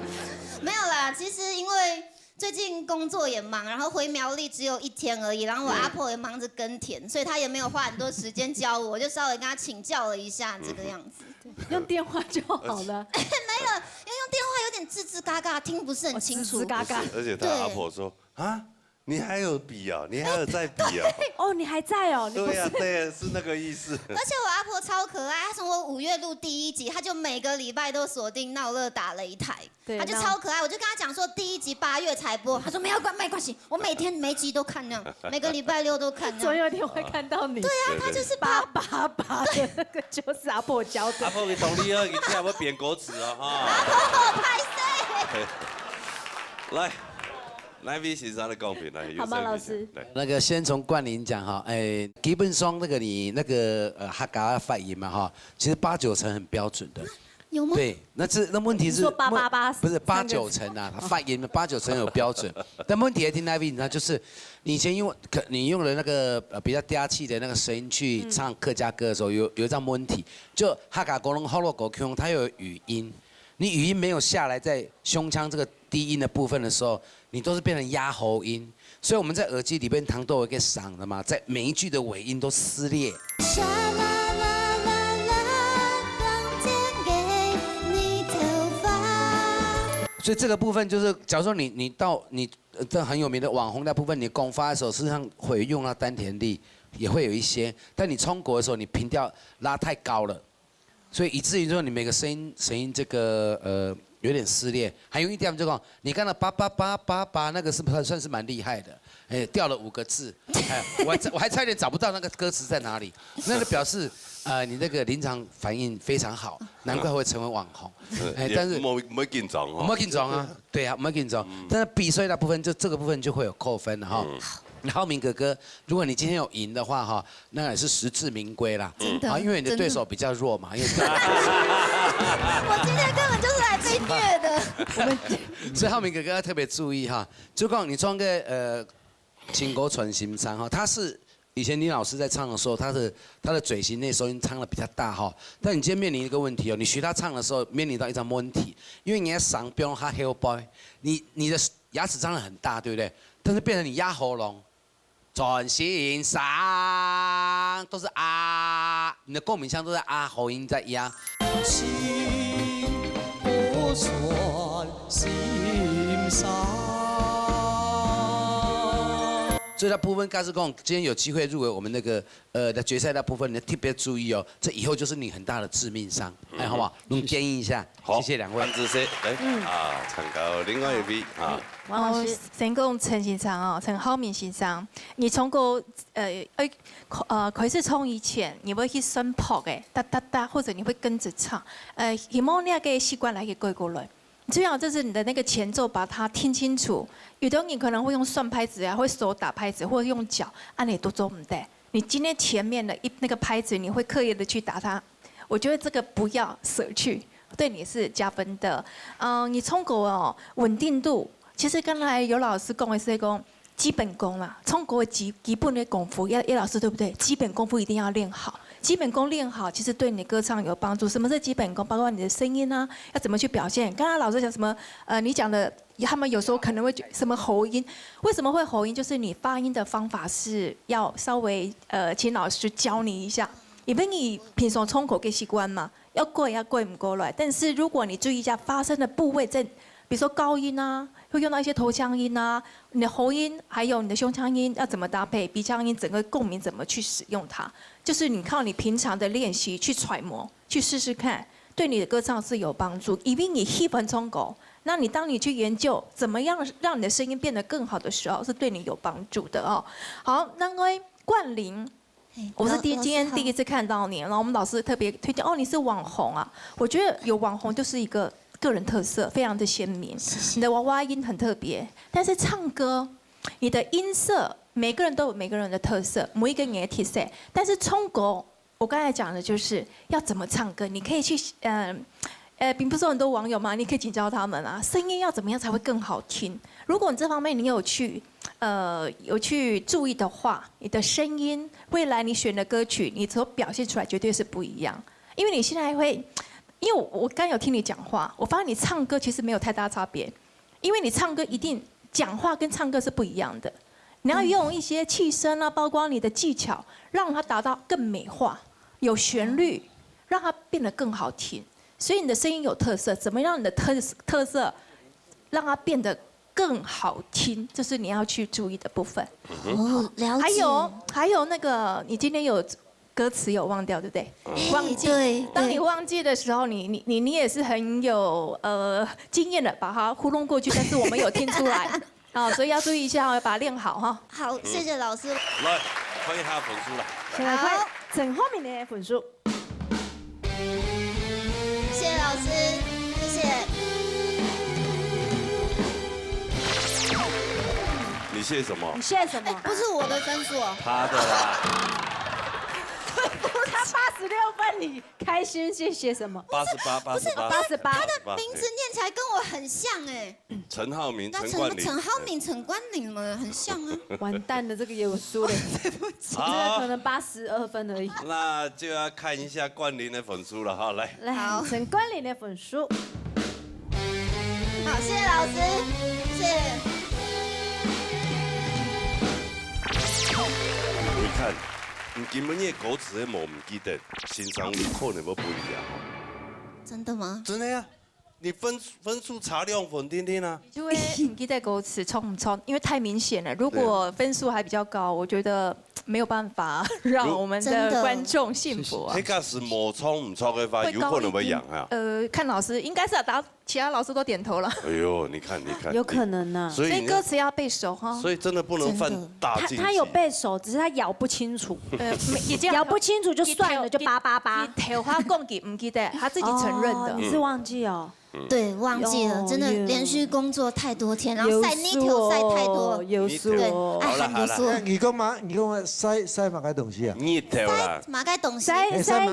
沒有啦，其實因為最近工作也忙，然后回苗栗只有一天而已，然后我阿婆也忙着耕田，所以她也没有花很多时间教我，我就稍微跟她请教了一下这个样子。用电话就好了。没有，因为用电话有点吱吱嘎嘎，听不是很清楚。吱吱嘎嘎。而且他阿婆说啊，你还有笔啊，你还有在笔啊？哦，你还在哦，你不是对呀，对，是那个意思。而且我阿婆超可爱，她从我五月录第一集，她就每个礼拜都锁定闹热打擂台，对她就超可爱。我就跟她讲说，第一集八月才播，她说没有关没关系，我每天每集都看那样，每个礼拜六都看那样。总有一天会看到你。对对啊，她就是八八八八的那个，就是阿婆教的。阿婆，你同你啊，你听我变歌词啊哈。拍谁？来，来，V先生的公平，来，有好吗，声老师？来。那个先从冠霖讲哈，哎，基本上那个你那个呃客家发音嘛哈，其实八九成很标准的。有吗？对，那这那问题是你说八八八不是八三个字九成啊，他发音八九成有标准。但问题在哪里呢？就是你以前用可你用了那个呃比较嗲气的那个声音去唱客家歌的时候，有有一张问题，就客家歌拢好了国腔，它有语音，你语音没有下来在胸腔这个低音的部分的时候，你都是变成压喉音。所以我们在耳机里边常都有一个嗓的嘛，在每一句的尾音都撕裂。沙啦啦啦啦，人间的泥头发。所以这个部分就是，假如说你你到你呃这很有名的网红那部分，你公发的时候，事实上会用到丹田力，也会有一些，但你冲国的时候，你平调拉太高了，所以以至于说你每个声音声音这个呃有点撕裂。还有一点就讲，你刚才叭叭叭叭叭那个是不是算是蛮厉害的？哎，掉了五个字，哎，我还我还差一点找不到那个歌词在哪里，那个表示呃你那个临场反应非常好，难怪会成为网红。哎，但是莫莫紧张哦我们。紧张啊，对啊，我们紧张。但是比赛那部分就这个部分就会有扣分了哈。那浩明哥哥，如果你今天有赢的话哈，那也是实至名归啦。真的啊，因为你的对手比较弱嘛，因为我今天根本就是来被虐的。所以浩明哥哥要特别注意哈。就讲你唱个呃，情歌传心上哈，他是以前李老师在唱的时候，他的他的嘴型那时候音唱的比较大哈。但你今天面临一个问题哦，你学他唱的时候面临到一张问题，因为你的上边他后背，你你的牙齿张得很大，对不对？但是变成你压喉咙，转心上都是啊，你的共鸣腔都在啊喉音在压。心不算心上。所以他部分告诉讲，今天有机会入围我们那个呃的决赛那部分，你要特别注意哦，这以后就是你很大的致命伤，哎，好不好？我们建议一下，好，谢谢两位潘。志燮，来啊，参考另外一位啊，我先講陳先生哦，陳浩民先生，你從過呃呃呃開始唱以前，你會去算拍个，哒哒哒，或者你會跟着唱，呃，希望你个習慣來去改過來。最好就是你的那個前奏把它聽清楚。有的人可能會用算拍子啊，會手打拍子，或者用腳，啊，你都做毋得。你今天前面的一那個拍子，你會刻意的去打它，我覺得這個不要捨去，對你是加分的。嗯，你唱歌哦，穩定度，其實剛才有老師講的是講基本功啦，唱歌的基基本的功夫，葉葉老師對不對？基本功夫一定要練好，基本功練好，其實對你的歌唱有幫助。什麼是基本功？包括你的聲音啊，要怎麼去表現。剛剛老師講什麼？呃，你講的，他們有時候可能會覺什麼喉音，為什麼會喉音？就是你發音的方法是要稍微呃，請老師教你一下，因為你平常唱歌个習慣嘛，要改要改毋過來。但是如果你注意一下發聲的部位在，比如說高音啊，會用到一些頭腔音啊，你的喉音還有你的胸腔音要怎麼搭配，鼻腔音整個共鳴怎麼去使用它，就是你靠你平常的練習去揣摩，去試試看，對你的歌唱是有幫助。因為你喜歡唱歌，那你當你去研究怎麼樣讓你的聲音變得更好的時候，是對你有幫助的哦。好，那個冠霖，嘿我是第老今天第一次看到你，然後我們老師特別推薦，哦，你是網紅啊，我覺得有網紅就是一個個人特色，非常的鮮明。你的娃娃音很特別，但是唱歌，你的音色，每個人都有每個人的特色，每一個人的特色，但是唱歌，我剛才講的就是要怎麼唱歌，你可以去，嗯、呃，比如說很多網友嘛，你可以請教他們啊，聲音要怎麼樣才會更好聽？如果你這方面你有去，呃，有去注意的話，你的聲音，未來你選的歌曲，你所表現出來絕對是不一樣。因為你現在會，因為我我剛有聽你講話，我發現你唱歌其實沒有太大差別，因為你唱歌一定讲话跟唱歌是不一样的，你要用一些气声啊，包括你的技巧，让它达到更美化，有旋律，让它变得更好听。所以你的声音有特色，怎么让你的特特色让它变得更好听，这是你要去注意的部分。哦，了解。还有还有那个，你今天有歌词有忘掉，对不对？忘记。对，当你忘记的时候，你你你你也是很有呃经验的，把它糊弄过去，但是我们有听出来。哦，所以要注意一下哦，把它练好哈。好，谢谢老师。来，看一下分数啦。先来看陈浩民的分数。谢谢老师，谢谢。你谢什么你？谢什么？不是我的分数哦。他的啦，他八十六分，你开心是写什么？八十八，八十八，八十八。他的名字念起来跟我很像哎。陈浩民，那陈冠霖。陈陈浩民、陈冠霖嘛，很像啊。完蛋了，这个也有输了。这个可能八十二分而已。那就要看一下冠霖的分数了哈，来。来好，陈冠霖的分数。好，谢谢老师，谢谢。你看，你根本个歌词都无唔记得，欣赏有可能会不一样哦。真的吗？真的呀，你分分数差两分，听听啊。就会唔记得歌词唱唔唱，因为太明显了。如果分数还比较高，我觉得没有办法让我们的观众信服啊那。个是无唱唔唱的话，有可能会贏啊。呃，看老师，应该是啊，大家其他老师都点头了。哎呦，你看，你看，有可能呢。所以你看所以歌词要背熟哈。所以真的不能犯大禁忌。他他有背熟，只是他咬不清楚，呃，没已经咬不清楚就算了，就八八八。你头话讲给唔记得，他自己承认的。哦，你是忘记哦。对，忘记了，哦真的耶连续工作太多天，然后晒日头晒太多，有数对，哦。哎，好了很有数好了。哎，你干嘛？你跟我晒晒嘛个东西啊？日头啦，嘛个东西晒啊，晒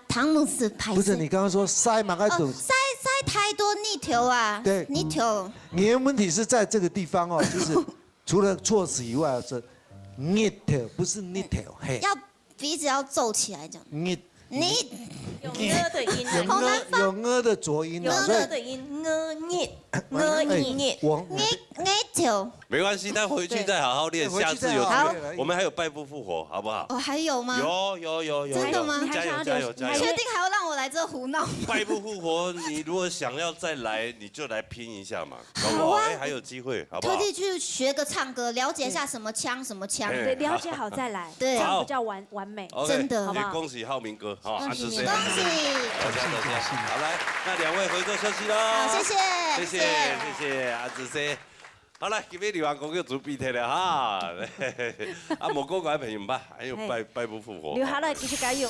糖木斯拍不是，子。你刚刚说晒嘛个哦，东西，晒晒太多日头啊，对日头，你的问题是在这个地方哦，就是除了措辞以外是日头，不是日头，嘿，要鼻子要皱起来这样。日你有呢的音啊，有呢有呢的浊音有啊，所以呢的音，呢日，呢日。哎我日日头，没关系，他回去再好好练，对下次有机会回去再好好练而已。我们还有败部复活，好不好？哦，还有吗？有有有有有，还有真的吗加油加油加油！确定还要让我来这胡闹？败部复活，你如果想要再来，你就来拼一下嘛，搞不好好啊哎还有机会，好不好特？地去学个唱歌，了解一下什么腔什么腔。哎对，了解好再来，对这样比较完完美。 OK，真的好不好恭喜浩民哥，好，恭喜你安子生，恭喜。大家大家，好来，那两位合作休息喽。好，谢谢，谢谢谢谢安子生。好来，今日流行歌曲準備好了哈。啊，無講過的朋友吧，還有敗敗部復活。留下來繼續加油。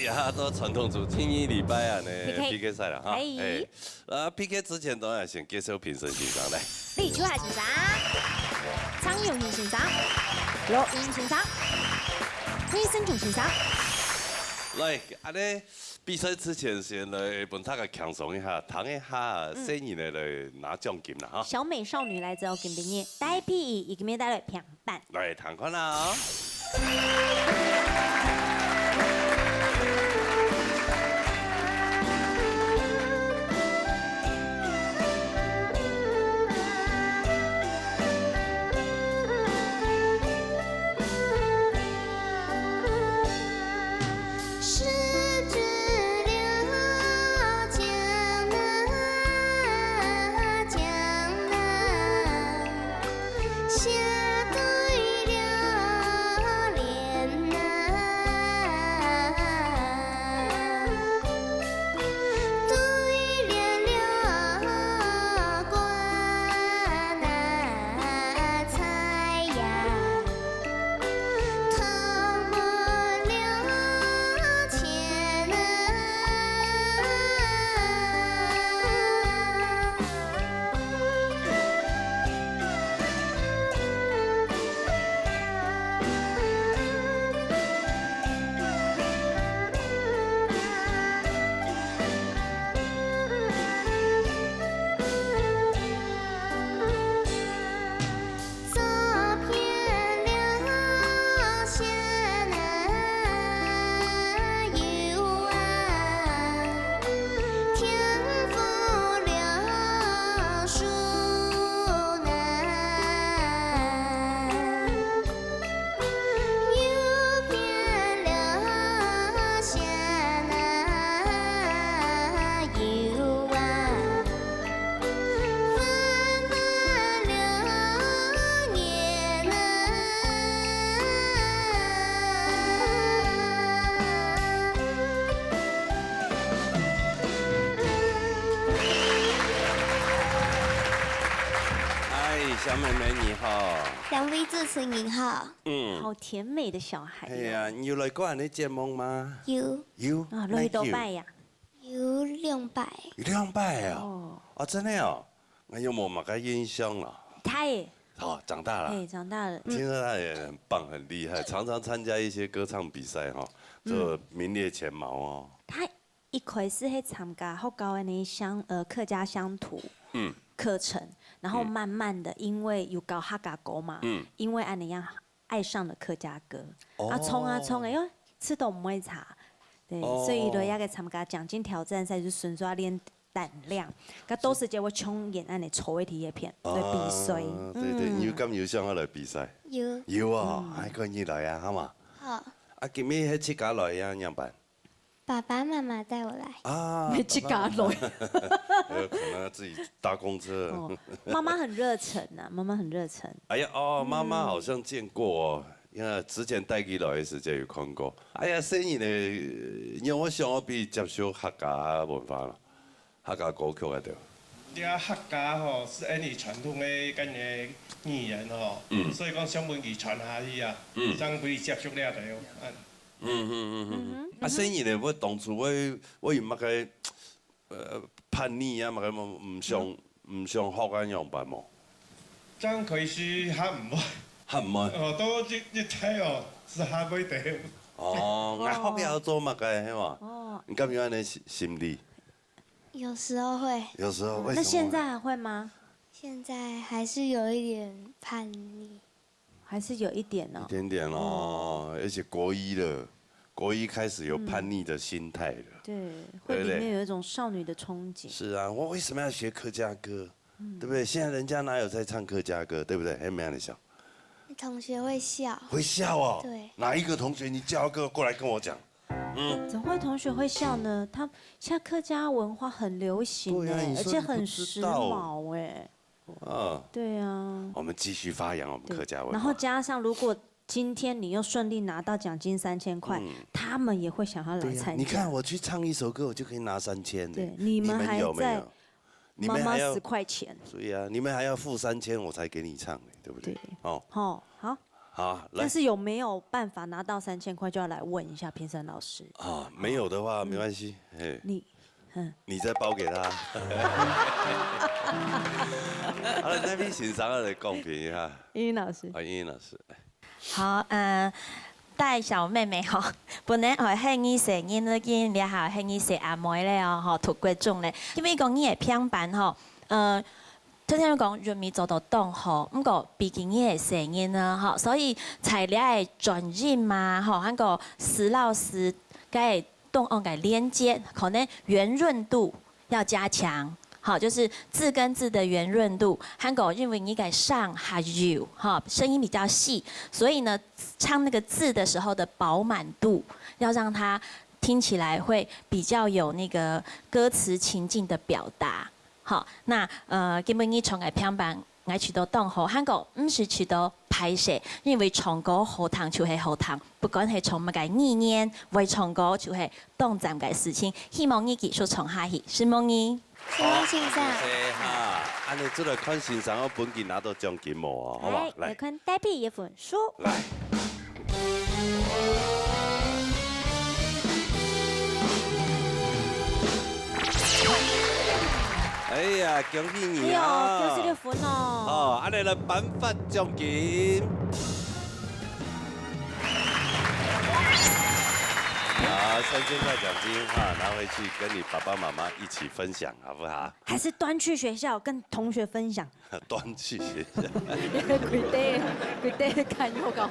呀，都傳統組第二禮拜啊呢 PK ，PK 賽了哈。哎哎，呃，PK 之前當然先介紹評審先生來。李秋海先生、張永仁先生、羅英先生、魏生炯先生。來，安呢比賽之前先來分大家輕鬆一下，聽一下細人仔來拿獎金啦哈。小美少女來自金邊个戴佩儀，佢今日帶來評判。來聽看啦。小妹妹你好。兩位主持人好。嗯。好甜美的小孩哦。係啊，你有來過恁呢節目嗎？有。有？啊，來幾多擺呀？有兩擺。有兩擺啊？哦。哦，真的哦？那有沒有麼个印象了？他耶。哦，長大了。嘿，長大了。聽說他也很棒，很厲害，常常參加一些歌唱比賽哈，就名列前茅哦。他一開始係參加學校的那鄉，呃，客家鄉土嗯。課程，然後慢慢的因為有教客家歌嘛，嗯。因為恁呢樣愛上了客家歌，哦。啊，唱啊唱，哎喲，試著毋會差。對，哦。所以來這個參加獎金挑戰賽就順續練膽量，該到時節會衝演恁呢抽A T A片來比賽。啊，對對，嗯。你有敢有想要來比賽？有。有啊，嗯。還可以來啊，好嘛？好。啊，今日係自家來呀，仰般？爸爸媽媽帶我來。啊，你自家來。爸爸媽媽。有可能要自己搭公車。哦，媽媽很熱忱啊，媽媽很熱忱。哎呀，哦，媽媽好像見過哦，因為之前帶佢來的時間有看過。哎呀，細人呢，因為我想要比接觸客家文化咯，客家歌曲啊，對。這客家吼，係恁呢傳統的，个語言吼，嗯。所以講想分佢傳下去啊，嗯。想分佢接觸了就，嗯。嗯，嗯，嗯，嗯，嗯。嗯哼，啊，細人呢，𠊎當初𠊎，𠊎有麼个，呃，叛逆啊，麼个毋，毋想，毋想學啊，仰般無？正開始較毋會。較毋會？哦，到這，這代哦，係較會得。哦，𠊎學了做麼个，係嘛？哦。你敢有恁呢心，心理？有時候會。有時候，為什麼？那現在還會嗎？現在還是有一點叛逆。 還是有一點哦。一點點哦，而且國一了，國一開始有叛逆的心態了。對，會裡面有一種少女的衝擊。是啊，我為什麼要學客家歌？對不對？現在人家哪有在唱客家歌，對不對？還沒有你想。同學會笑。會笑哦？對。哪一個同學？你叫個過來跟我講。嗯。怎麼會同學會笑呢？他，現在客家文化很流行欸，對啊，你說你不知道。而且很時髦欸。 嗯。對啊。我們繼續發揚我們客家文化。對，然後加上如果今天你又順利拿到獎金三千塊，嗯。他們也會想要來參加。對呀，你看我去唱一首歌，我就可以拿三千呢。對，你們還在你們有沒有？你們還要，媽媽十塊錢。所以啊，你們還要付三千，我才給你唱呢，對不對？對。哦。好，好。好，來。但是有沒有辦法拿到三千塊，就要來問一下評審老師。啊，沒有的話，沒關係，嘿。你，嗯。 你再包給他。好了，那邊先生要來公平一下。英英老師。啊，英英老師。好，呃，大小妹妹吼，本來哦，係你細人仔，今這下係你細阿妹咧哦，吼，讀國中咧。因為講你个平板吼，呃，頭先講韻味做到當好，毋過畢竟你係細人仔吼，所以在這个轉音嘛，吼，還過施老師个 當中个連接，可能圓潤度要加強。好，就是字跟字的圓潤度，還有因為你个聲較幼，哈，聲音比較細，所以呢，唱那個字的時候的飽滿度，要讓它聽起來會比較有那個歌詞情境的表達。好，那，呃，今晡日唱个平板 𠊎試著當好，還過毋使試著歹勢，因為唱歌好聽就係好聽，不管係唱麼个語言，會唱歌就係當讚个事情。希望你繼續唱下去，承蒙你。承蒙先生。好，謝謝哈。恁呢，就來看先生，𠊎本期拿到獎金無哦，好不好？來，來。來看台北一份書。來。 哎呀，恭喜你啊！哎喲，九十六分哦。哦，恁呢來頒發獎金。啊，三千塊獎金哈，拿回去跟你爸爸媽媽一起分享，好不好？還是端去學校跟同學分享？ 端去學校。因為規个，規个看又搞。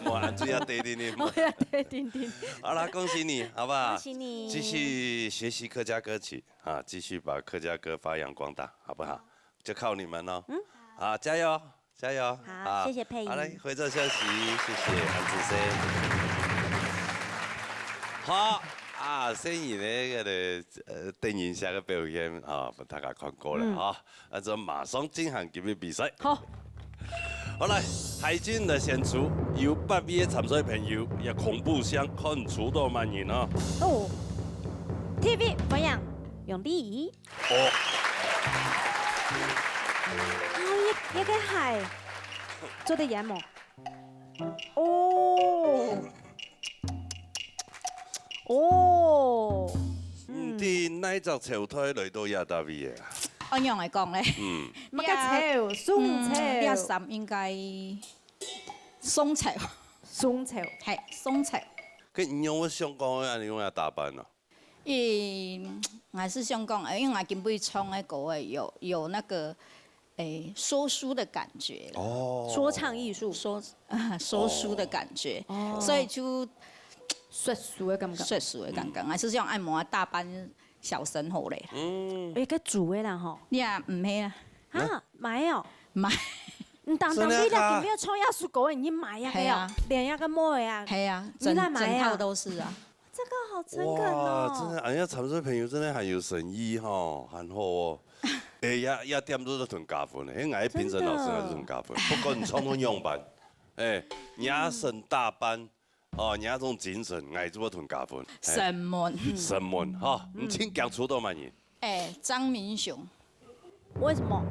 無，恁主要對對對。我要對定定。好啦，恭喜你，好不好？恭喜你。繼續學習客家歌曲啊，繼續把客家歌發揚光大，好不好？就靠你們囉。嗯。好，加油，加油。好，啊，謝謝佩儀。好，來，回座休息，謝謝，恁仔細。好，啊，先以那個的，呃，電影下个表演啊，分大家看過了啊。 啊，就馬上進行今日比賽。好。好，來，海軍來選出有八位參賽朋友，也恐怖箱看出到滿人啊。哦，T V，歡迎，用力。哦。啊，一，一个鞋，做得演無？哦，哦，毋知哪隻朝代來到這搭位个啊？安樣來講咧？嗯，麼个朝？宋朝。嗯，這衫應該宋朝，宋朝。係宋朝。該你有想講恁樣个打扮啊？嗯，還是想講，因為我今晡日唱个歌个有有那個，誒，說書的感覺啦。哦，說唱藝術，說啊，說書的感覺，哦所以就說書个感覺。說書的感覺，還是想按摩打扮小生活咧。嗯，哎，該煮个啦吼。你啊，毋係啊，啊，買哦。買你當當你真的假兩个沒有創業是狗，你買呀个哦係啊，連那个妹啊，係啊，你哪買啊整整套都是啊。這個好誠懇哦。哇，真的，哎呀，參賽朋友真的很有誠意吼，很好哦。哎呀，也點都是同加分的，因為我平常老師還是同加分，不管你唱到樣板，哎，你也很打扮，哦，你那種精神，我也是會同加分。哎什麼？什麼哈？你請講出到滿意。誒，張明雄，為什麼？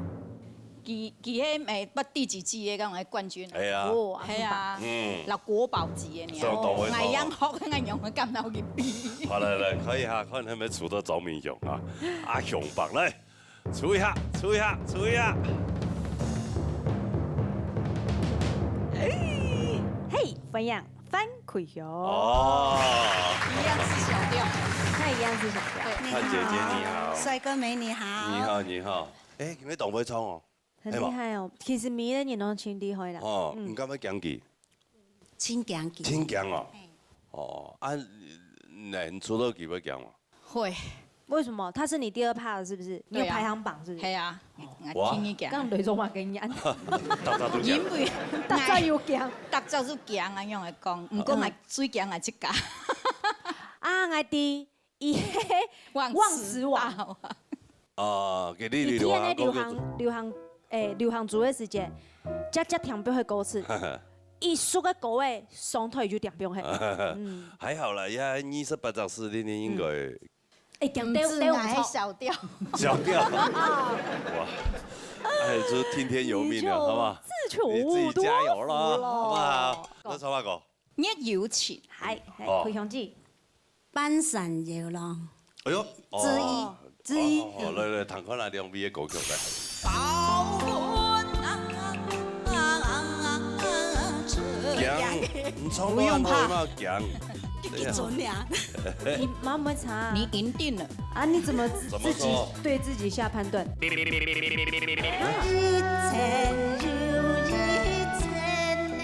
佢佢係誒不第幾季个，講个冠軍啊。哎呀，哦，係啊，嗯，那國寶級个呢。是有到位哎呀，好，𠊎用个感到佢比。好來來，可以哈，看有沒有出到張明雄啊，阿雄榜來，出一下，出一下，出一下。嘿，歡迎范啟雄。哦，一樣是小調。他一樣是小調。對。范姐姐你好，帥哥美女好。你好你好，哎，你們當會唱哦，很厲害哦。其實每個人都真厲害啦。哦，嗯你敢會講佢？真驚佢。真驚哦。哦，啊，你出道幾會驚哦？會，為什麼？他是你第二趴的，是不是？你有對啊排行榜，是不是？係啊，哇我聽你講。剛雷中華跟你按，大家都講。因為大家有講大家都講啊，用來講，毋過𠊎最驚𠊎自家。啊，𠊎知，伊係忘忘詞王。王。啊，給你伊流行歌曲聽个流行流行，誒，流行族个時節，只只聽不會歌詞，一首个歌誒，上台就聽不會。嗯，還好啦，也二十八隻字，你你應該誒，講毋對對知𠊎係毋錯。小調。小調。哇，哎，就聽天由命了，好不好？自求你自己加油了，多福了好不好？那唱哪個？月有情。嗨，嗨，哦開雄姐，半山搖浪。哎呦，之一哦之一哦，來來，聽看啊，兩位个歌曲來。包文啊，驚，你唱到恁好嘛驚。對呀一準呀。你媽媽查你贏定了。啊？你怎麼自怎麼說自己對自己下判斷？日前又日前呢。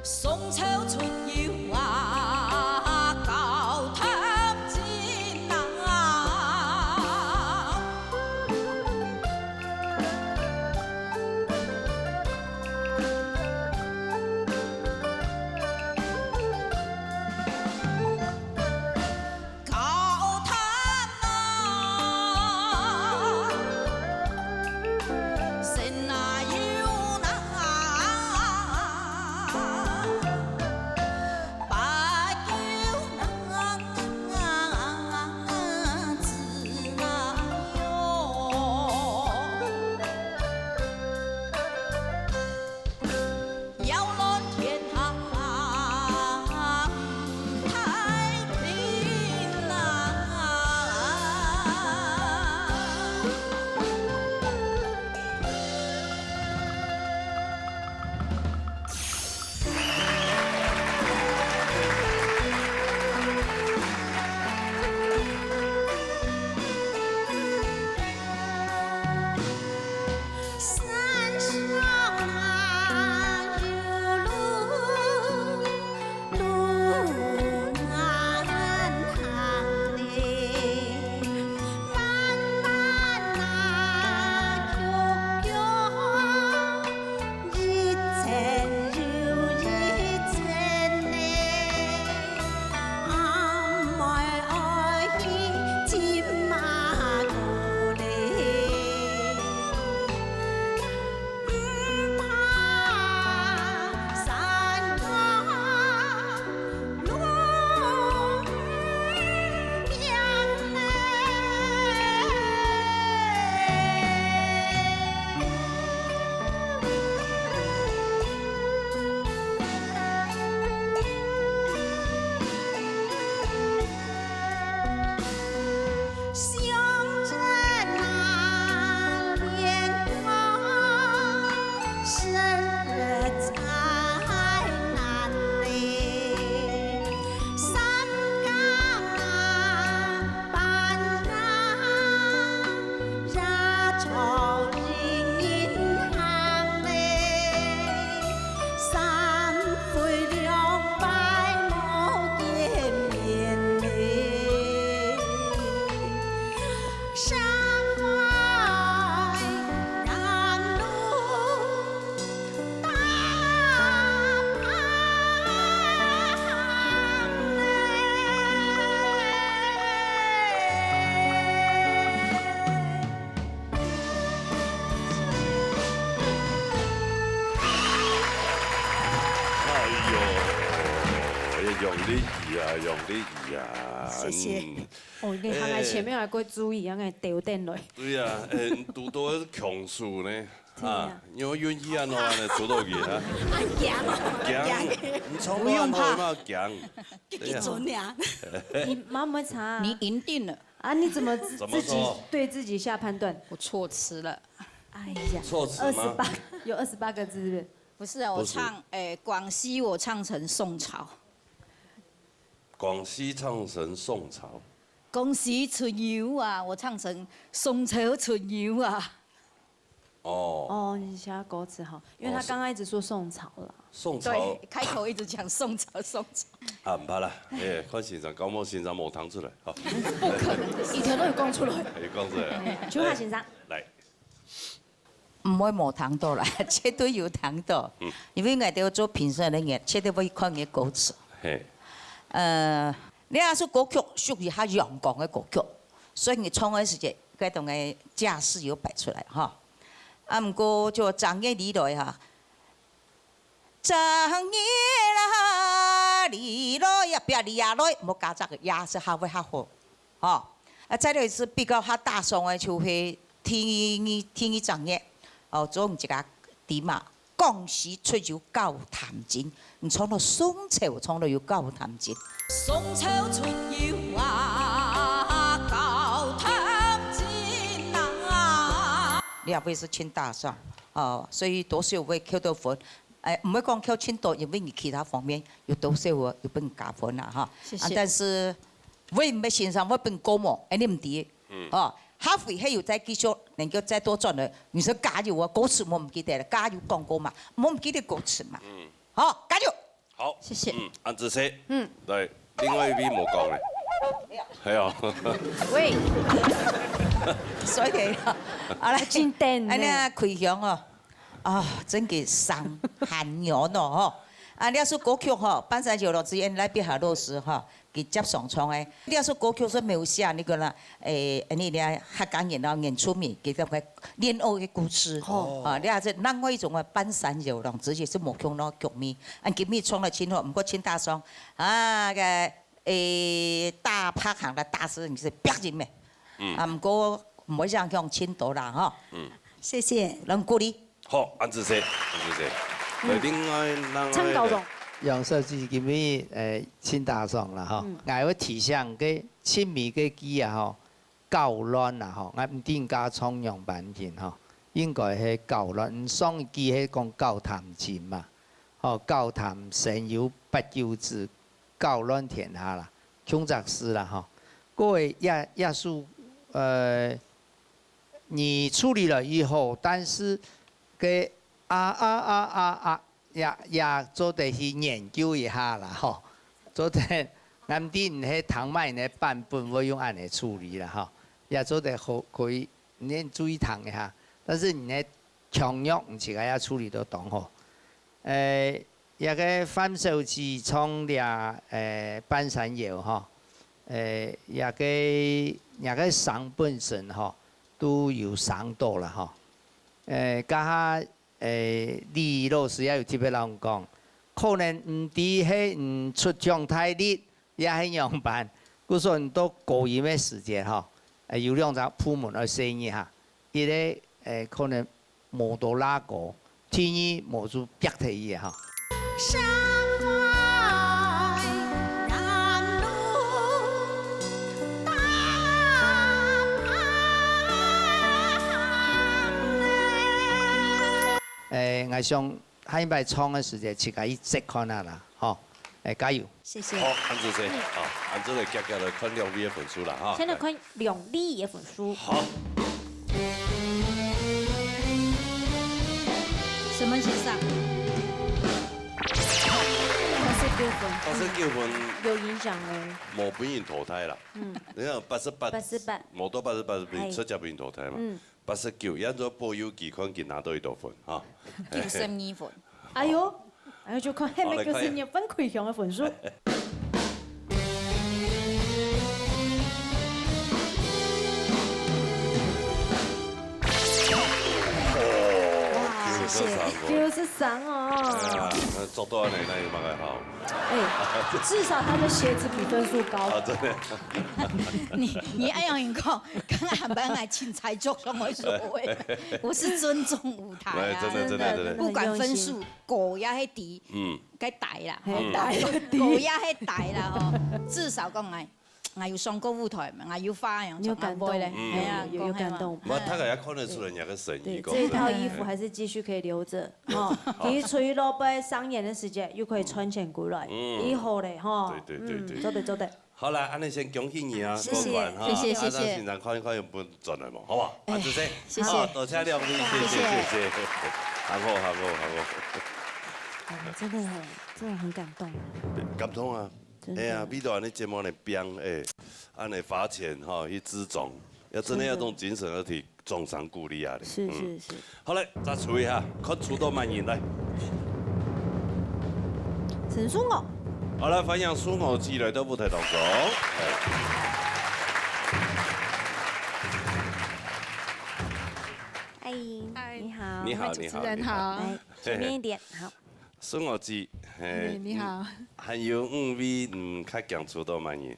宋朝春秋啊，高談尽啊。高谈啊，神啊有难，把酒难，子难哟。 扰乱天下太平啊。山上啊，有路 路漫漫啊，曲曲，一层又一层呢。阿妹愛去尋阿哥哩。 哎喲，哎呀，楊麗儀啊，楊麗儀啊，謝謝。嗯。哦，你行在前面還過注意，恁樣丟等來。對啊，哎，堵到強手呢。 啊，你有運氣啊，喏，恁樣做到佢啊。恁驚哦，驚，驚。你唱到恁好嘛驚。幾幾準呀？你媽媽查。你贏定了。啊，你怎麼自自己怎麼說？對自己下判斷？我措辭了。哎呀，措辭嗎？二十八，有二十八個字是不是？不是啊，我唱，不是。哎，廣西我唱成宋朝。廣西唱成宋朝。廣西出遊啊，我唱成宋朝出遊啊。 哦。哦，你寫歌詞哈，因為他剛剛一直說宋朝了。宋朝。對，開口一直講宋朝，宋朝。啊，毋怕啦，哎，看先生，搞毋好先生無聽出來，好。不可能，一條都有講出來。有講出來啊。請問先生。來。毋會無聽到啦，絕對有聽到。嗯。因為𠊎兜做評審个人，絕對會看个歌詞。嘿。呃，你這首歌曲屬於較陽光个歌曲，所以你唱个時節，該種个架勢有擺出來哈。 啊，毋過就正月裡來哈，正月啦，裡來呀，別裡呀來，莫加這個呀，係較會較好，吼。啊，再來係比較較大聲个，就係第二，第二正月，哦，做一個題目，廣西出遊高談盡。 你唱到宋朝，唱到有高談盡。宋朝春秋啊，高談盡啊。你也會係盡大聲，哦，所以多少會扣到分。哎，毋會講扣盡多，因為你其他方面有多少有分加分啦，哈。謝謝。啊，但是為毋係先生會分高嘛，哎，你毋知。嗯。哦，下回還有再繼續，能夠再多轉來，你說加油啊，歌詞莫毋記得了，加油廣告嘛，莫毋記得歌詞嘛。嗯。好，加油！謝謝。嗯，恁仔細。嗯。來，另外一位無講咧。係啊。喂。所以，好啦，真等呢。恁樣開腔哦。啊，真个傷寒牛呢吼。啊，這首歌曲吼，半山腰浪子演來必下老師吼，佢接上唱个。這首歌曲係描寫那個啦，誒，你呢客家人啊，原住民，佢个戀愛个故事。哦。啊，這係另外一種个半山腰浪子，也係無共樣个局面。啊，今日唱了真好，毋過真打爽。啊，个，誒，打拍行个打死你係逼人咩？嗯。啊，毋過毋會影響真多啦，吼。嗯。謝謝。能鼓勵。 好，恁仔細，恁仔細。嗯。來，另外，另外，陳校長。楊小姐今日，呃，真打爽啦，吼。嗯。𠊎會提醒个親密个字啊，吼，搞亂啦，吼。𠊎毋知人家唱仰般形，吼。應該係搞亂，上一句係講搞談情嘛，吼，搞談生有八九子，搞亂天下啦，共隻字啦，吼。各位，耶，耶穌，呃， 你處理了以後，但是个啊啊啊啊啊，也，也做得去研究一下啦，吼。做得，𠊎毋知你係聽麼人个版本會用恁樣處理啦，吼。也做得好，可以，你注意聽一下。但是你个腔調，你自家也處理到當好。 誒，這个范小姐唱這，誒，半山腰吼，誒，這个，這个聲本身吼，都有傷到啦吼。誒，這下，誒，李老師也有特別摎𠊎講，可能毋知係你出腔大力， 也係仰般。故所你到高音个時節吼，誒，有兩隻部門愛細義哈。一个，誒，可能無到拉高，第二無就逼忒去哈。誒，𠊎想 下一擺唱个時節，自家去check看下啦，吼，誒，加油！謝謝。好，恁仔細，嗯。啊，恁仔來遽遽來看兩位个分數啦，哈。先來看兩位个分數。好。什麼先生？八十九分。八十九分。有影響哦。無分人淘汰啦。嗯。你看八十八，八十八。無到八十八，哎。直接分人淘汰嘛。嗯。 八十九，也做保佑佢看佢拿到幾多分，哈。九十二分。哎喲，哎喲，就看下面九十二分開獎个分數。哇，九十三分。九十三哦。哎呀，那做到恁樣，那有麼个好？ 哎，至少他的鞋子比分數高。啊，真的。你，你恁樣講，剛剛還把𠊎請裁作上來說，我是尊重舞台啊。哎，真的，真的，真的。不管分數高也係低，嗯。該低啦，嘿，低，低。高也係低啦，吼。至少講𠊎，𠊎有上過舞台嘛，𠊎有發揚，你有感動，從來不會咧。嗯。哎呀，有，有感動。講係嘛。那他也看得出來你那個誠意，對，講真的。這一套衣服還是繼續可以留著。 哦，其實出去外背商演的時間又可以賺錢過來，嗯。以後嘞，吼。對，對，對，對。嗯，做得，做得。好啦，恁樣先恭喜你啊，謝謝。過關哈。謝謝，謝謝。啊，讓先生看一看有無轉來無，好不好？哎，啊，主持人，謝謝。好，多謝兩位，謝謝，謝謝。謝謝。很好，很好，很好。哎，真的很，真的很感動。感動啊！真的。哎呀，為著恁樣節目來拼，哎，恁樣罰錢哈，去支持，要真的要這種精神而提 掌聲鼓勵啊！是，嗯。是，是。好嘞，再出一下，看出到麼人來。陳淑娥。好，來，歡迎淑娥姐來到舞台當中。嗨，嗨。你好。你好，兩位主持人好。你好，你好。來，前面一點，好。淑娥姐，嘿，你，你好。還有五位，嗯，較驚出到麼人？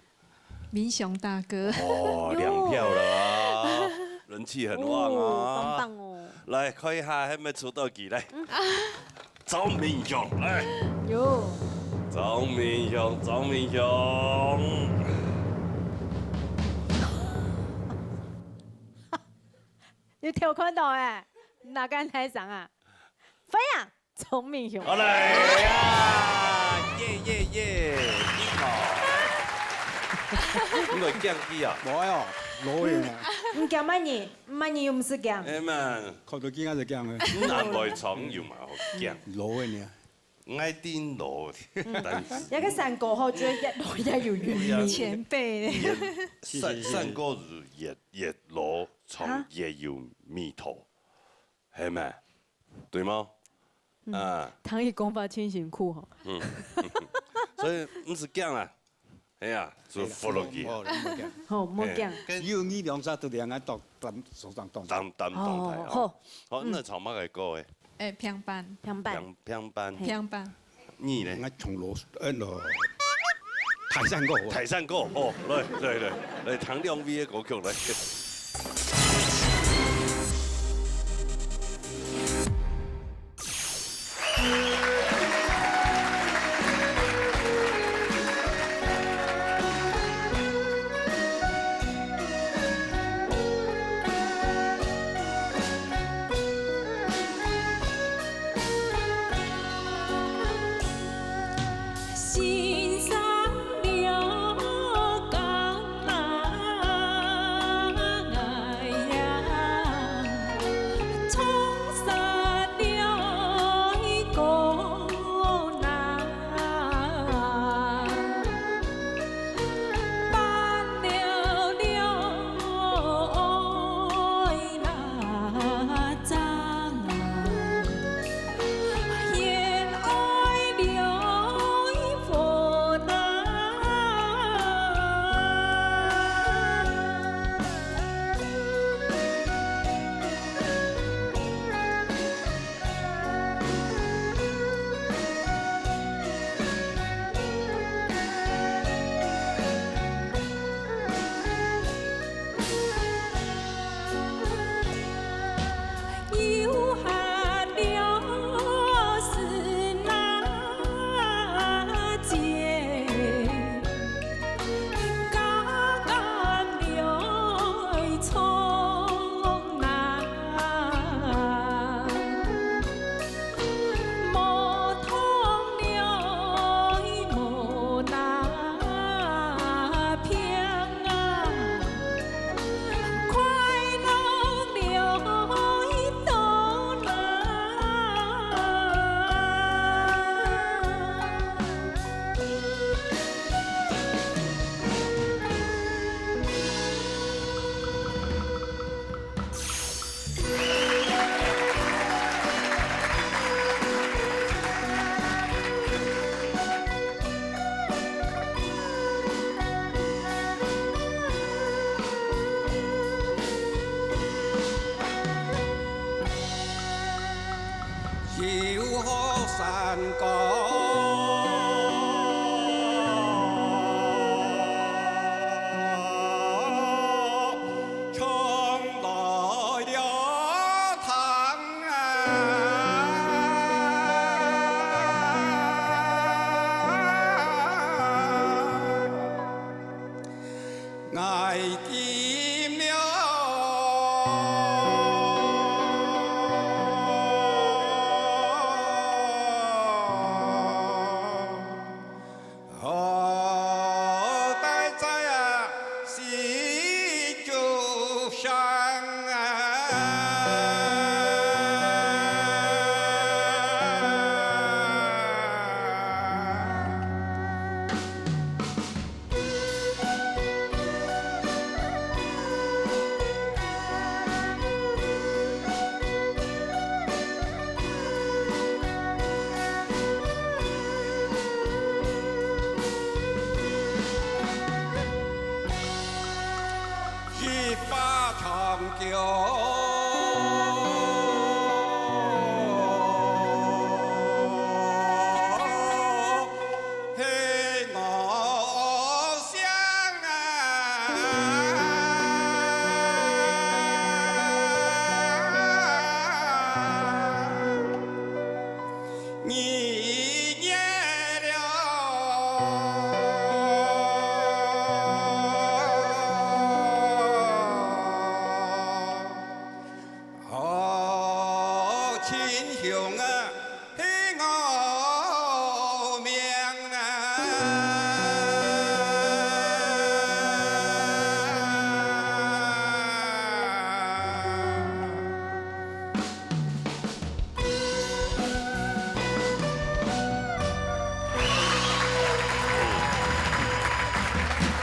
民雄大哥。哦，兩票了啊，人氣很旺啊。哦，棒棒哦。來，看一下，還沒出到幾來。嗯。張明雄，來。有。張明雄，張明雄。有偷看到欸，哪个台上啊？飛啊！ 張明雄。好嘞呀，耶，耶，耶，你好。你會驚佢啊？無愛哦，老个嘛。你驚麼人？麼人又毋使驚。哎嘛，看到驚還係驚个。你哪會張有嘛好驚？老个呢。𠊎頂老，但是這个山歌吼，就越老越有韻味。前輩。越，是，是，是。山，山歌是越，越老，唱越有味道，係無？對無？嗯。啊。聽佢講法真辛苦吼。嗯。所以毋使驚啊，哎呀，就服落去。好，毋好驚。好，毋好驚。哎，跟有你兩隻都兩个當，當，手上當。當，當，當台哦。哦，好。好，嗯。該唱麼个歌誒？ 誒，平板。平板。平，平板。嘿。平板。你呢？𠊎唱老，呃，老，泰山歌。泰山歌，哦，來，來，來，來，聽兩位个歌曲，來。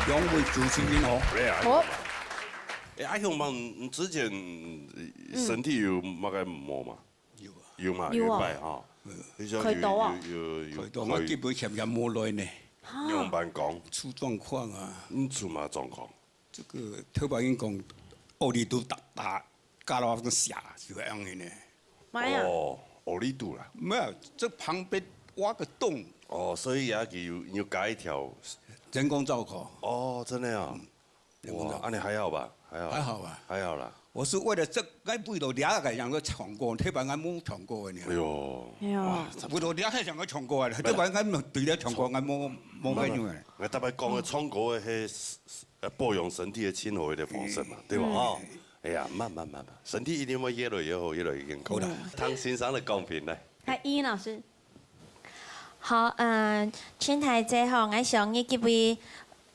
两位主持人好。哎呀，好。哎，阿雄嘛，你之前，呃，嗯。身体有么个毋好嘛？有啊。有嘛，有啊。有一擺哈。嗯。你想有，开刀啊？有，有，有，开刀，我根本想想无来呢。啊。仰般讲？出状况啊。你出么状况？这个头擺人讲，屋里肚打，打，搞到个下，就恁样呢。妈呀！哦，屋里肚啦。没有，这旁边挖个洞。哦，所以啊，佢有，有加一条。人工造口。哦，真的啊。嗯。哇，啊，你还好吧？还好。还好吧？还好啦。我是为了这，我为了这个想要唱歌，特别我没唱歌的呢。哎呦，哎呦。哇，为了这个想要唱歌的，特别我对了唱歌，我没，没感觉的。我特别讲的唱歌的，迄，呃，保养身体的最好的方式嘛，对吧？嗯。哈，哎呀，慢慢慢慢，身体一定会越来越好，越来越健康。好的。听先生的讲评来。嗨，依依老师。 好，嗯，陳太太吼，𠊎想你這位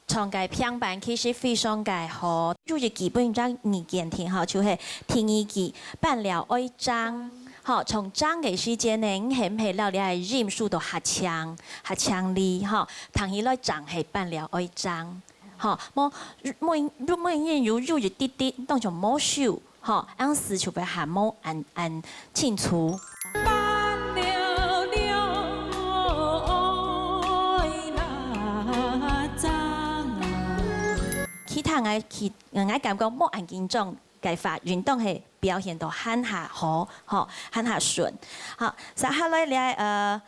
唱个評判其實非常个好，有一句分人意見聽吼，就係第二句，扮了哀傷。吼，唱傷个時節呢，你係毋係摎這个音數都較強，較強哩吼，聽起來正係扮了哀傷。吼，無，無，無，無有，有一滴滴，當像無收。 吼，恁樣就會較無恁，恁清楚。其他𠊎，其，𠊎感覺無恁緊張个話，運動係表現到還較好，吼，還較順。好，接下來咧，呃，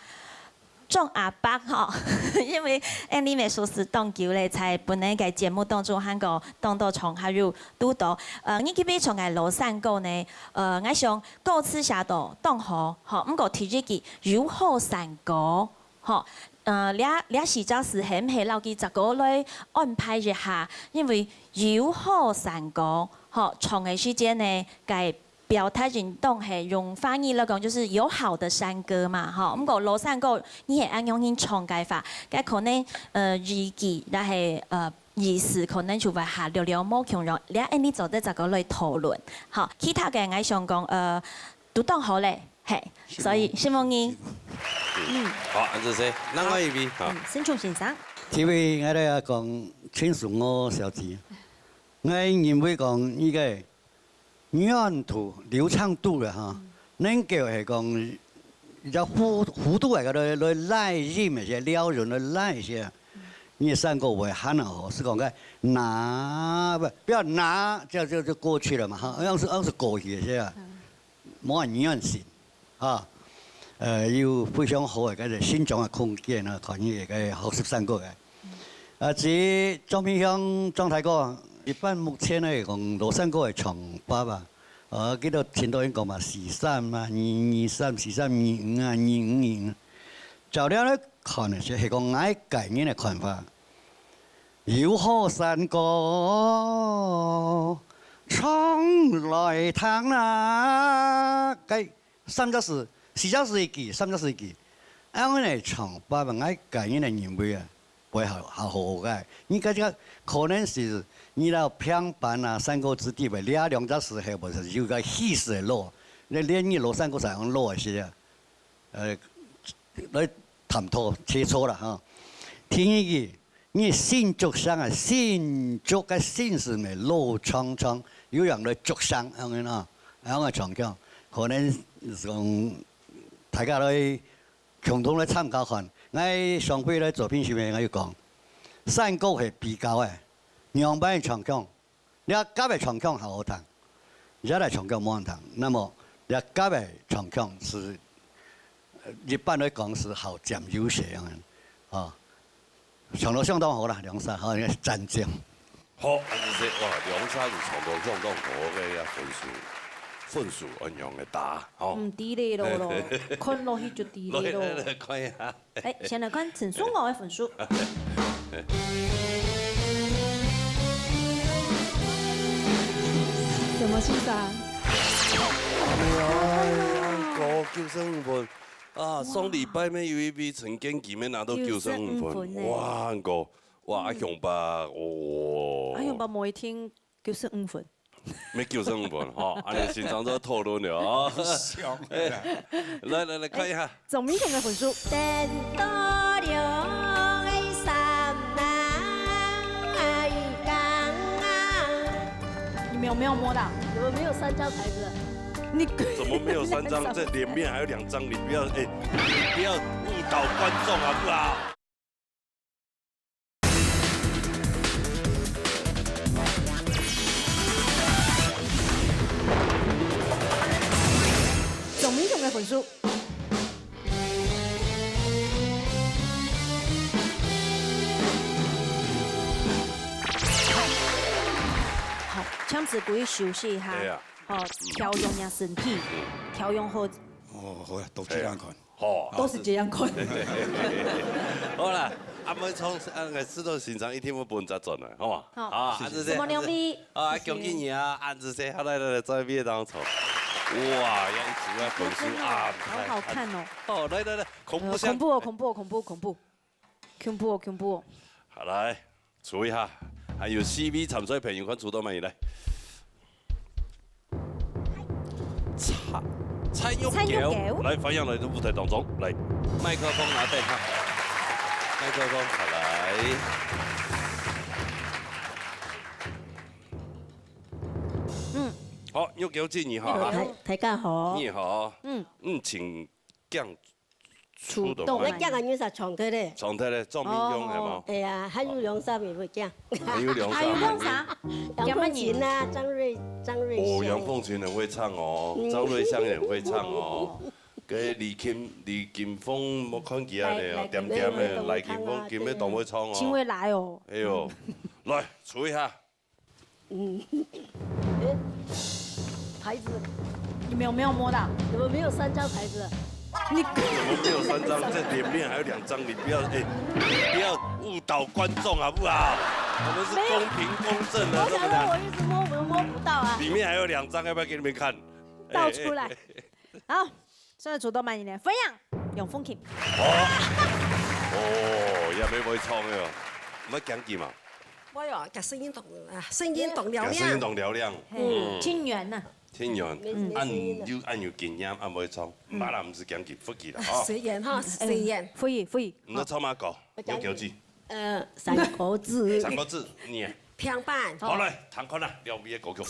張阿伯吼，因為𠊎俚美術師當久咧，在本來个節目當中，還過當多場合有堵到。呃，你這位唱个老山歌呢，呃，𠊎想歌詞寫到當好，吼，毋過第一句有好山歌，吼，呃，這，這四隻字係毋係摎佢逐個來安排一下，因為有好山歌，吼，唱个時節呢，該 表達運動係用華語來講，就是有好的山歌嘛，吼。毋過老山歌，你係恁樣去唱个話，該可能，呃，語句，也係，呃，意思可能就會較略略無共樣。這恁樣做得再過來討論。好，其他个𠊎想講，呃，都當好咧，嘿，所以承蒙你。嗯。好，恁仔細，另外一位，好。嗯，沈聰先生。這位𠊎來講，陳淑娥小姐，𠊎認為講，應該 軟度、流暢度个哈，能夠係講，一個弧，弧度來个來，來拉音一些，撩人來拉一些。你个山歌會還好，係講个拿，不，不要拿，這樣就，就過去了嘛，哈，要是，要是過去一些啊，無恁軟性。 啊，呃，有非常好个該個成長个空間啊，看你个學習山歌个。啊，至於張明香、張大哥，一般目前來講，老山歌个唱法啊，呃，佢兜聽到人講嘛，四三啊，二二三，四三二五啊，二五二五。照了來看呢，係，係講𠊎個人个看法。有好山歌，唱來聽啦，該 三隻字，四隻字一句，三隻字一句。恁樣來唱法，𠊎個人个認為啊，會較，較好个。你該個可能係你摎平板啊、山歌子弟个，這兩隻字係無係有個意思个咯。你連你老山歌才用咯个係啊，呃，來探討切磋啦哈。第二句， 你新竹聲啊，新竹个新字尾老長長，有樣來竹聲恁樣啊，恁樣个唱腔，可能講大家來共同來參考看。𠊎上回來做評審个，𠊎有講，山歌係比較个，兩擺唱腔， 這甲个唱腔較好聽，這个唱腔無好聽。那麼這甲个唱腔係，呃，一般來講係較佔優勢恁樣，啊，唱到相當好啦，兩儕，好，應該係讚賞。好，恁仔細，哇，兩儕係唱到相當好个呀，分數，分數恁樣个打，吼。毋知咧咯咯，看落去就知咧咯。來，來，來，看一下。 哎，先來看陳淑娥个分數。什麼先生？哎呀，恁高，九十五分。啊，上禮拜乜有一位陳建騏乜拿到九十五分，九十五分呢。哇，恁高。哇，阿雄伯，哦。阿雄伯無一定 九十五分。乜九十五分，吼，恁樣先生做討論了啊。想啦。來，來，來，看一下。哎，張明雄个分數。等到兩个三啊，没有摸到。怎么没有三张牌子？你怎么没有三张？这里面还有两张，你不要，哎，你不要误导观众好不好？总英雄个分数。好，James可以休息一下。对啊。好，调养一下身体，嗯。调养好。哦，好啊，都这样看。好，都是这样看。好啦，阿妹从，啊，那个制作现场一定会分人转来，好吗？好。好，谢谢。安子姐，什么两位？啊，恭喜你啊，安子姐，好，来来来，坐一边当中。哇，杨子啊，粉丝啊，好好看哦。哦，来来来，恐怖箱。呃，恐怖哦，恐怖哦，恐怖，恐怖。恐怖哦，恐怖哦。好，来，数一下，还有四位参赛朋友，看数到满意，来。蔡，蔡玉九，蔡玉九。来，欢迎来到舞台当中，来，麦克风拿等哈，麦克风拿来。嗯。好，玉九姐你好啊。大，大家好。你好。嗯。嗯，请讲 出动。我讲个人是唱脱咧。唱脱咧，张明勇系无？哦。哎呀，还有两三位会讲。还有两三位。还有两三？杨凤琴啊，张瑞，张瑞哦，香。杨凤琴很会唱哦，嗯。张瑞香也很会唱哦。跟李金，李金峰，我看佢啊，来，来，点点的，来，来，金峰，金峰当会唱哦。请回来哦。哎呦，来，出一下。 嗯。诶，牌子。你们有没有摸到？怎么没有三张牌子？你怎么没有三张？这里面还有两张，你不要，哎，你不要误导观众好不好？我们是公平公正的，没有。我想说我一直摸，我都摸不到啊。里面还有两张，要不要给你们看？倒出来。哎，哎，哎。好，现在出到满意呢，分享，杨凤琴。哦，哦，也没会唱的哦，没讲几嘛。 我哟，个声音动，啊，声音动嘹亮。个声音动嘹亮。嘿，嗯。清远呐。清远，嗯。俺有，俺有经验，俺会唱，嗯。马上毋是讲起福气了哈。随缘哈，随缘。福气，福气。你唱么歌？我讲，有条件。呃，三个字。三个字，你。平板。好，来，听看啦，了解歌曲。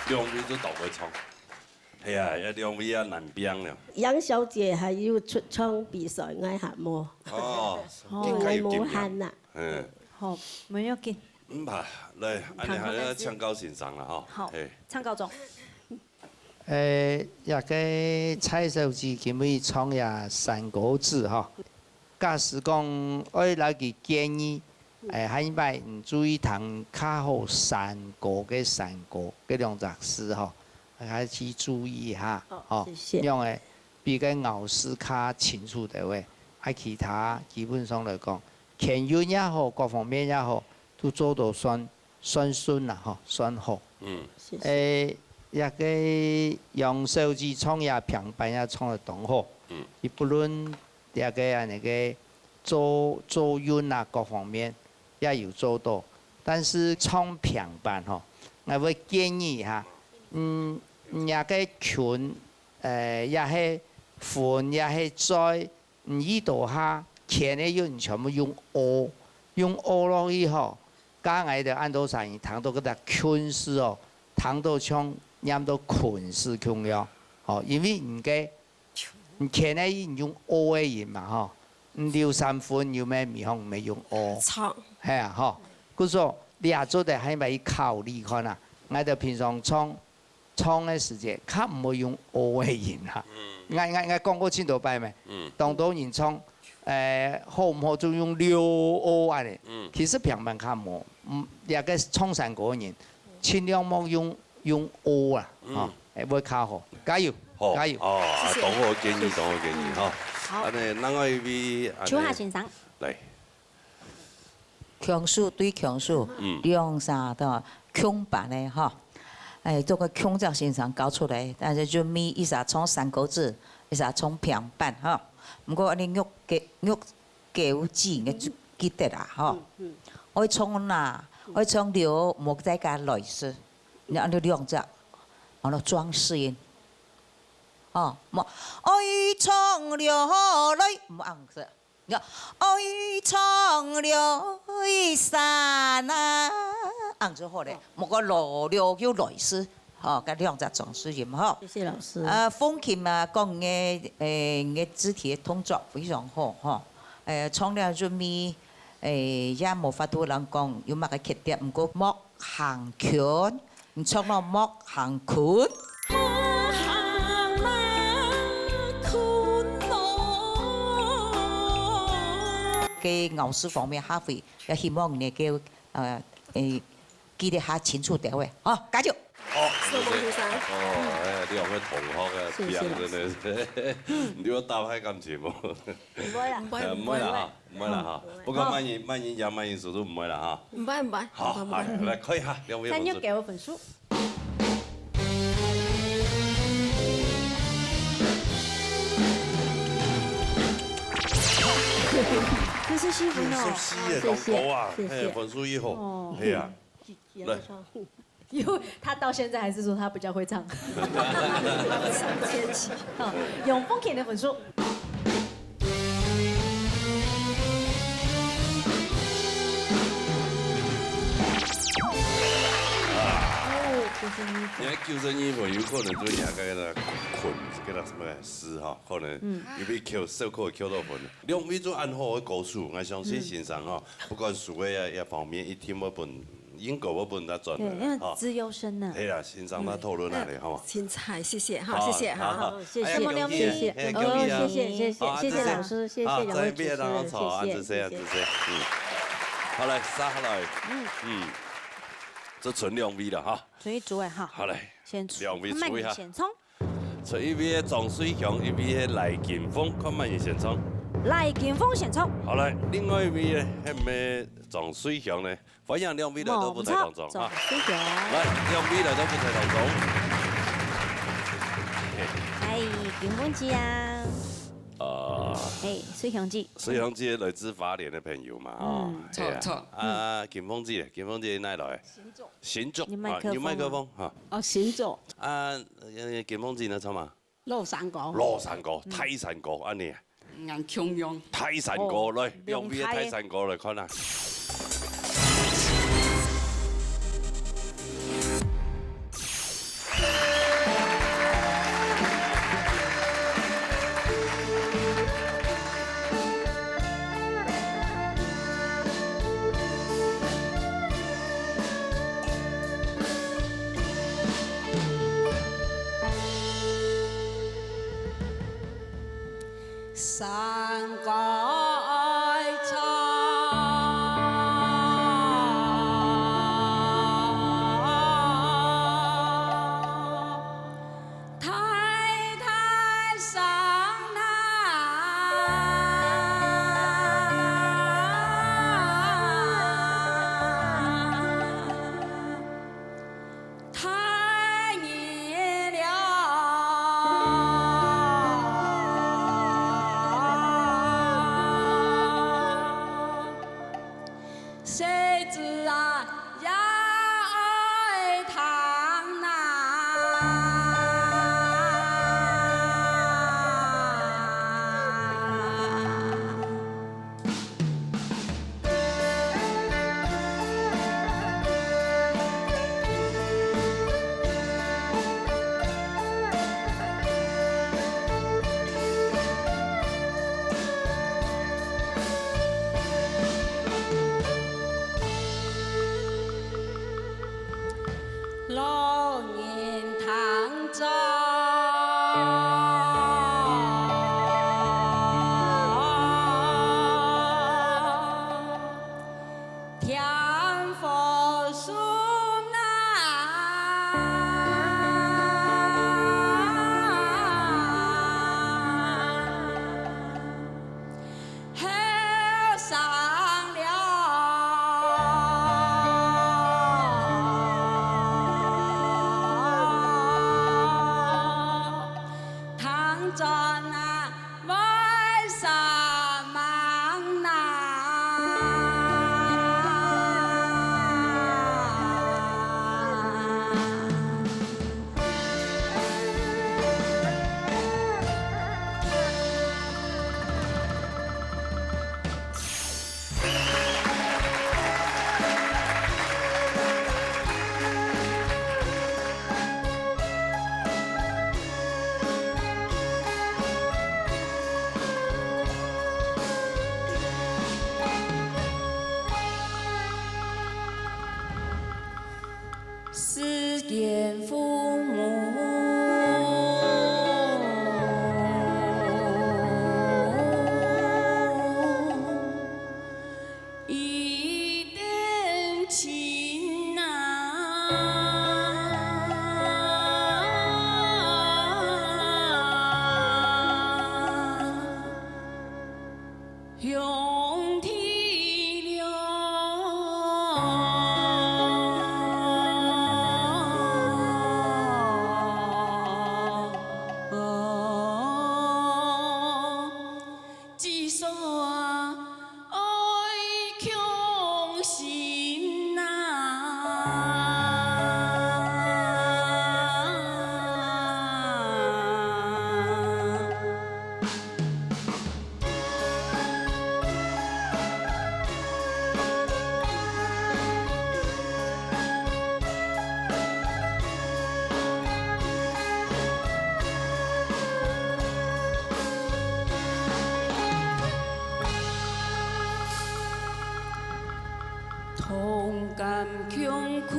兩位都當會唱。係啊，這兩位啊難拚了。楊小姐還有出唱比賽，𠊎還無。哦，哦，應該有經驗。𠊎無閒啦。嗯。好，無要緊。嗯吧，來，恁樣還要請教先生了哈。好，嘿。請教總。 誒，這個蔡小姐今晡唱這山歌子吼，假使講愛來佢建議，誒，下一擺你注意聽較好山歌个山歌，該兩隻字吼，大家去注意一下，哦，吼，謝謝。恁樣誒，比較咬字較清楚个話，啊，其他基本上來講， 牽韻也好，各方面也好，都做到算，算順啦，吼，算好。嗯。謝謝。誒，這個楊小姐唱這平板也唱得當好。嗯。佢不論這個恁樣个做，做韻啊，各方面也有做到。但是唱平板吼，𠊎會建議哈，嗯，這個群，誒，也係分，也係在 你耳朵下牽个韻全部用o，用o落去吼，該𠊎兜恁多儕人聽到該隻困字哦，聽到像念到困字共樣，吼，因為你个，你牽个音用o个音嘛吼，你留三分有咩地方毋係用o？唱。係啊吼，故所這做得還愛考慮看啊，𠊎兜平常唱 唱个時節，較毋會用o个音啦。嗯。𠊎，𠊎，𠊎講過盡多擺咩？嗯。當多人唱，誒，好毋好就用六o恁樣。嗯。其實平板較無，嗯，這個唱山歌个人，盡量莫用，用o啊，嗯。吼，誒，會較好。加油，好，加油。哦，啊，謝謝。當好建議，謝謝。當好建議，吼。好。恁樣，另外一位，恁樣。秋霞先生。來。 強手對強手，嗯。兩儕都共辦个吼。誒，做个共照先生教出來，但是就每一儕唱山歌子，一儕唱平板吼。毋過恁樣約九，約九子，應該記得啦吼。嗯，嗯。愛唱哪，愛唱六，莫再加來字。你恁樣兩隻，完了裝飾音。哦，莫，愛唱六來，莫恁樣子。 愛唱了一山啊，恁樣就好咧。哦。莫个老了又來時，吼，該兩隻裝飾音吼。謝謝老師。啊，風琴啊，講个，誒，个肢體个動作非常好吼。誒，唱了入面，誒，也無法度人講有麼个缺點，毋過莫 行近，你唱到莫行近。莫行那近咯。个咬字方面，下回也希望你个，呃，誒，記得較清楚點位，吼，加油！好，謝謝。哦，哎呀，你兩個同學啊，謝謝老師。真的是，你有打壞感情無？毋會啦。毋會，哎，毋會啦哈。 毋會啦哈。嗯。不過，好。慢慢，慢慢講，慢慢速度毋會啦哈。毋會，毋會，好，毋會，毋會。好，來，可以哈，兩位分數。三六九分數。這是細分哦。你熟悉的，哦，謝謝，當高啊，謝謝。嘿，分數一好，哦。嘿啊。來。 有，他到現在還是說他比較會唱。好，永豐田的分數。哦，九十二分。你看九十二分，有可能就人家在那困，在那什麼詩哈，可能嗯。有被扣，受扣扣到分。兩位都恁好个歌手，我相信先生哈，嗯。不管輸个也，也方面，一定會分 應該會分佢轉來，對，因為吼。資優生呢。係啦，先生佢討論下咧，嗯。好無？凊彩，謝謝，哈，好，謝謝，好，好，好，謝謝，哎呀，恭喜啊，謝謝，哎，恭喜啊。哦，謝謝，謝謝，好，謝謝老師，謝謝兩位主持人，好，再見，然後坐啊，謝謝，謝謝。謝謝，謝謝，嗯。好，來，續下來，嗯。嗯，這賰兩位了哈。賰一組誒，哈。好，來，先出，兩位出一下。慢慢先衝。 賰一位个張瑞香，一位个賴金峰，看麼人先唱。賴金峰先唱。好，來，另外一位个，係毋係張瑞香呢？歡迎兩位來到舞台當中，哈。無錯，張瑞香。來，兩位來到舞台當中。嘿。嗨，金峰姐啊。呃。嘿，瑞香姐。瑞香姐來自花蓮个朋友嘛，哦，嗯。係啊。著，著。啊，金峰姐，金峰姐哪來？新竹。新竹，你麥克風啊。啊，有麥克風，哈。哦，新竹。啊， 呃，金峰姐呢，唱麼？老山歌。老山歌，嗯。大山歌，恁呢。恁共樣。大山歌，哦，來，兩位个大山歌來看啊。山歌愛唱，大大聲啊！ 大日了，細子啊，也愛聽啊。老人聽著，添和順啊！ 後生了，聽轉啊，會煞猛啊！ 世间父母，一等亲啊！ 兄弟了，至少啊，愛共心啊！ 同甘共苦，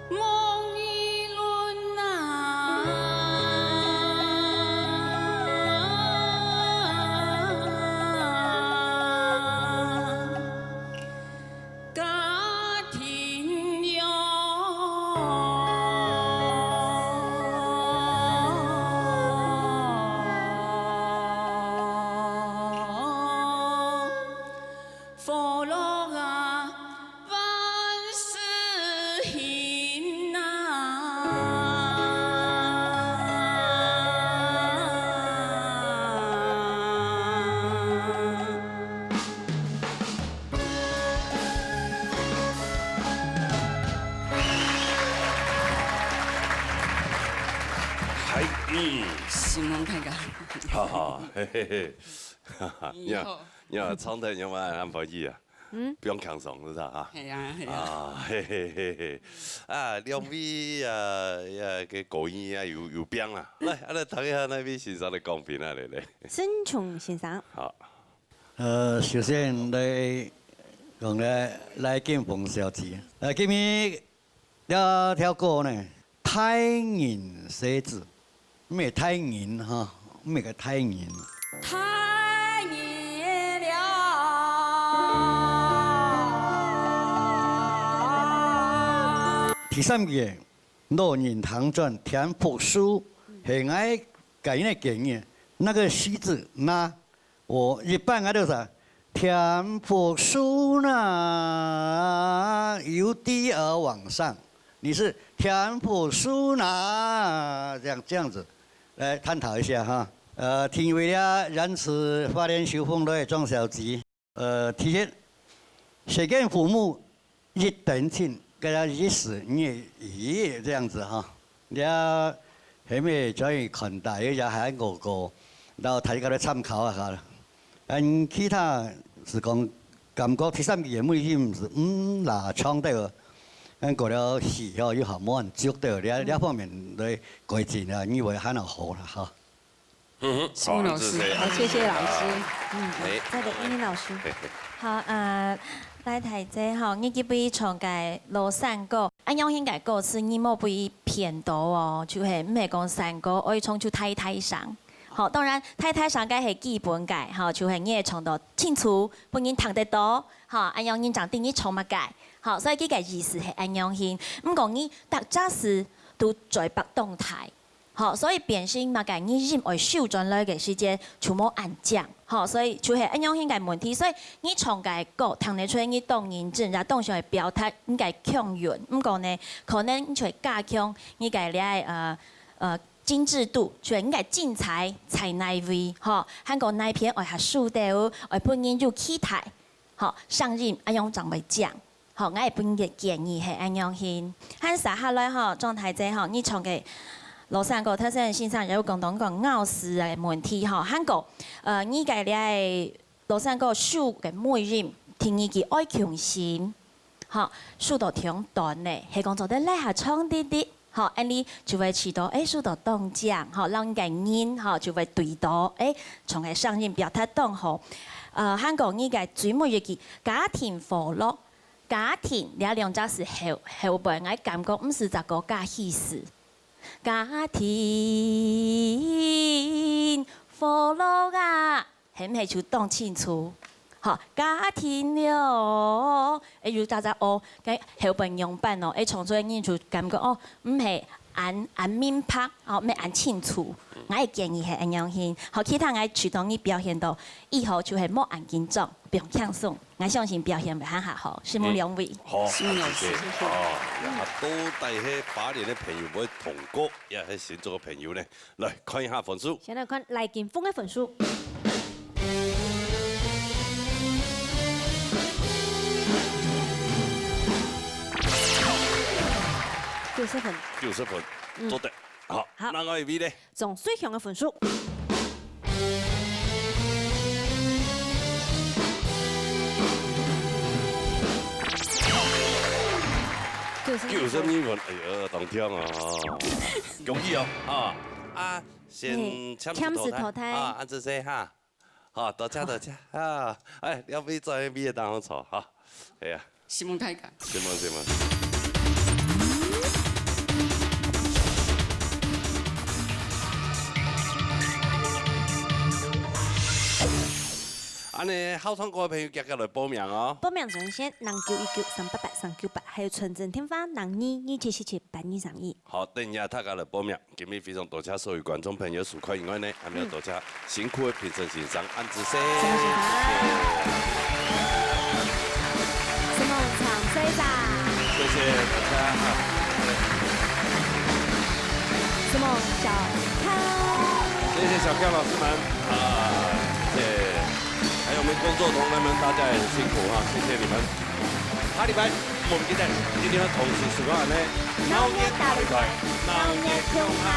莫議論啊！家庭了， 和樂啊，萬事興啊！嗨，嗯。承蒙大家。哈哈，嘿嘿嘿，哈哈，你好。你好，唱得恁歡喜啊！ 嗯？毋用輕鬆，係毋係啊？係啊，係啊。啊，嘿嘿嘿嘿。啊，兩位啊，啊，个歌藝啊，有，有變啊。來，啊，來聽一下哪位先生个講評啊，來，來。孫松先生。好。呃，首先來講咧，賴錦鳳小姐。呃，今日這條歌呢，大人細子，毋係大人哈，毋係个大人。大人了。第三句，老人聽轉添福壽，係𠊎个人个建議。那個惜字那 我一般啊，就是添福壽呢，由低而往上，你是添福壽呢，這樣，這樣子來探討一下哈。呃，第二位啊，原是花蓮秀峰來个莊小姐，呃，第一，世間父母 一等親，跟他一世，你也這樣子哈。你要很美專業看待，也還過過，然後大家來參考一下啦。嗯，其他是講感覺第三句个尾音是嗯啦，唱得，嗯，過了戲哦，又好滿足的，這這方面來改進啊，你會還要好了哈。 嗯哼，好，辛苦老師，好，謝謝老師。啊，嗯，哎，再給英英老師。嘿，嘿。好，啊，來，大姐吼，你這位唱个老山歌，恁樣應該歌詞你無被騙到哦，就係毋係講山歌，愛唱出大大聲。好，當然，大大聲該係基本个，吼，就係你愛唱到清楚，分人聽得到，吼，恁樣人正知你唱麼个，吼，所以這个意思係恁樣形。毋過你逐隻字都嘴巴當大， 吼，所以變成麼个，你音愛收轉來个時節，就無恁靚。吼，所以就係恁樣形个問題。所以你唱个歌，聽得出你當認真，也當想愛表達你个腔韻。毋過呢，可能你就愛加強你个這个，呃，呃，精緻度，就係你个精彩在哪位，吼，還過哪片愛較收到，愛分人有期待。 吼，聲音恁樣正會靚。吼，𠊎會分个建議係恁樣形。還續下來吼，莊大姐吼，你唱个老山歌，頭先先生也有講到講咬字个問題吼，還過，呃，你个這个老山歌收个尾音，第二句愛共心，吼，收到忒短呢，係講做得拉下長滴滴。 吼，恁呢就會試著，欸，收到當靚，吼，讓你个人，吼，就會對到，欸，從个聲音表達當好。呃，還過你个最尾一句，家庭和樂，家庭這兩隻字後，後背，𠊎感覺毋係隻个加起字。家庭和樂啊， 係毋係就當清楚？吼，家庭了，欸，有隻隻哦，該後背仰般哦，欸，唱出來人就感覺哦，毋係恁，恁明白，哦，毋係恁清楚。𠊎个建議係恁樣形，好，其他𠊎就當你表現到以後就係莫恁緊張，放輕鬆，𠊎相信表現會還較好。承蒙兩位。好，承蒙老師。謝謝。哦，呀，到底係花蓮个朋友會通過，也係新竹个朋友呢？ 來看一下分數。先來看賴金峰个分數。九十分。九十分，嗯。做得。好，好。另外一位呢？鍾瑞祥个分數。九十二分。九十二分，哎喲，當強啊！恭喜哦，啊，啊， 先嘿，簽字簽字淘汰。淘汰。啊，恁仔細哈。好，多謝，多謝。啊，哎，兩位坐，兩位个當好坐，哈。哎呀。承蒙大家。承蒙，承蒙。恁呢，好唱歌个朋友，遽遽來報名哦。報名專線：零九一九三八八三九八，還有傳真電話：零二二七七七八二三一。好，等一下大家來報名。 今日非常多謝所有觀眾朋友收看以外呢，還有多謝辛苦个評審先生，恁仔細。承蒙長先生。謝謝大家。承蒙小康。謝謝小康老師們。啊，謝謝。還有我們工作同仁們，大家也很辛苦哈，謝謝你們。 下禮拜，毋好毋記得，一定愛同時收看呢。鬧熱大擂台，鬧熱共下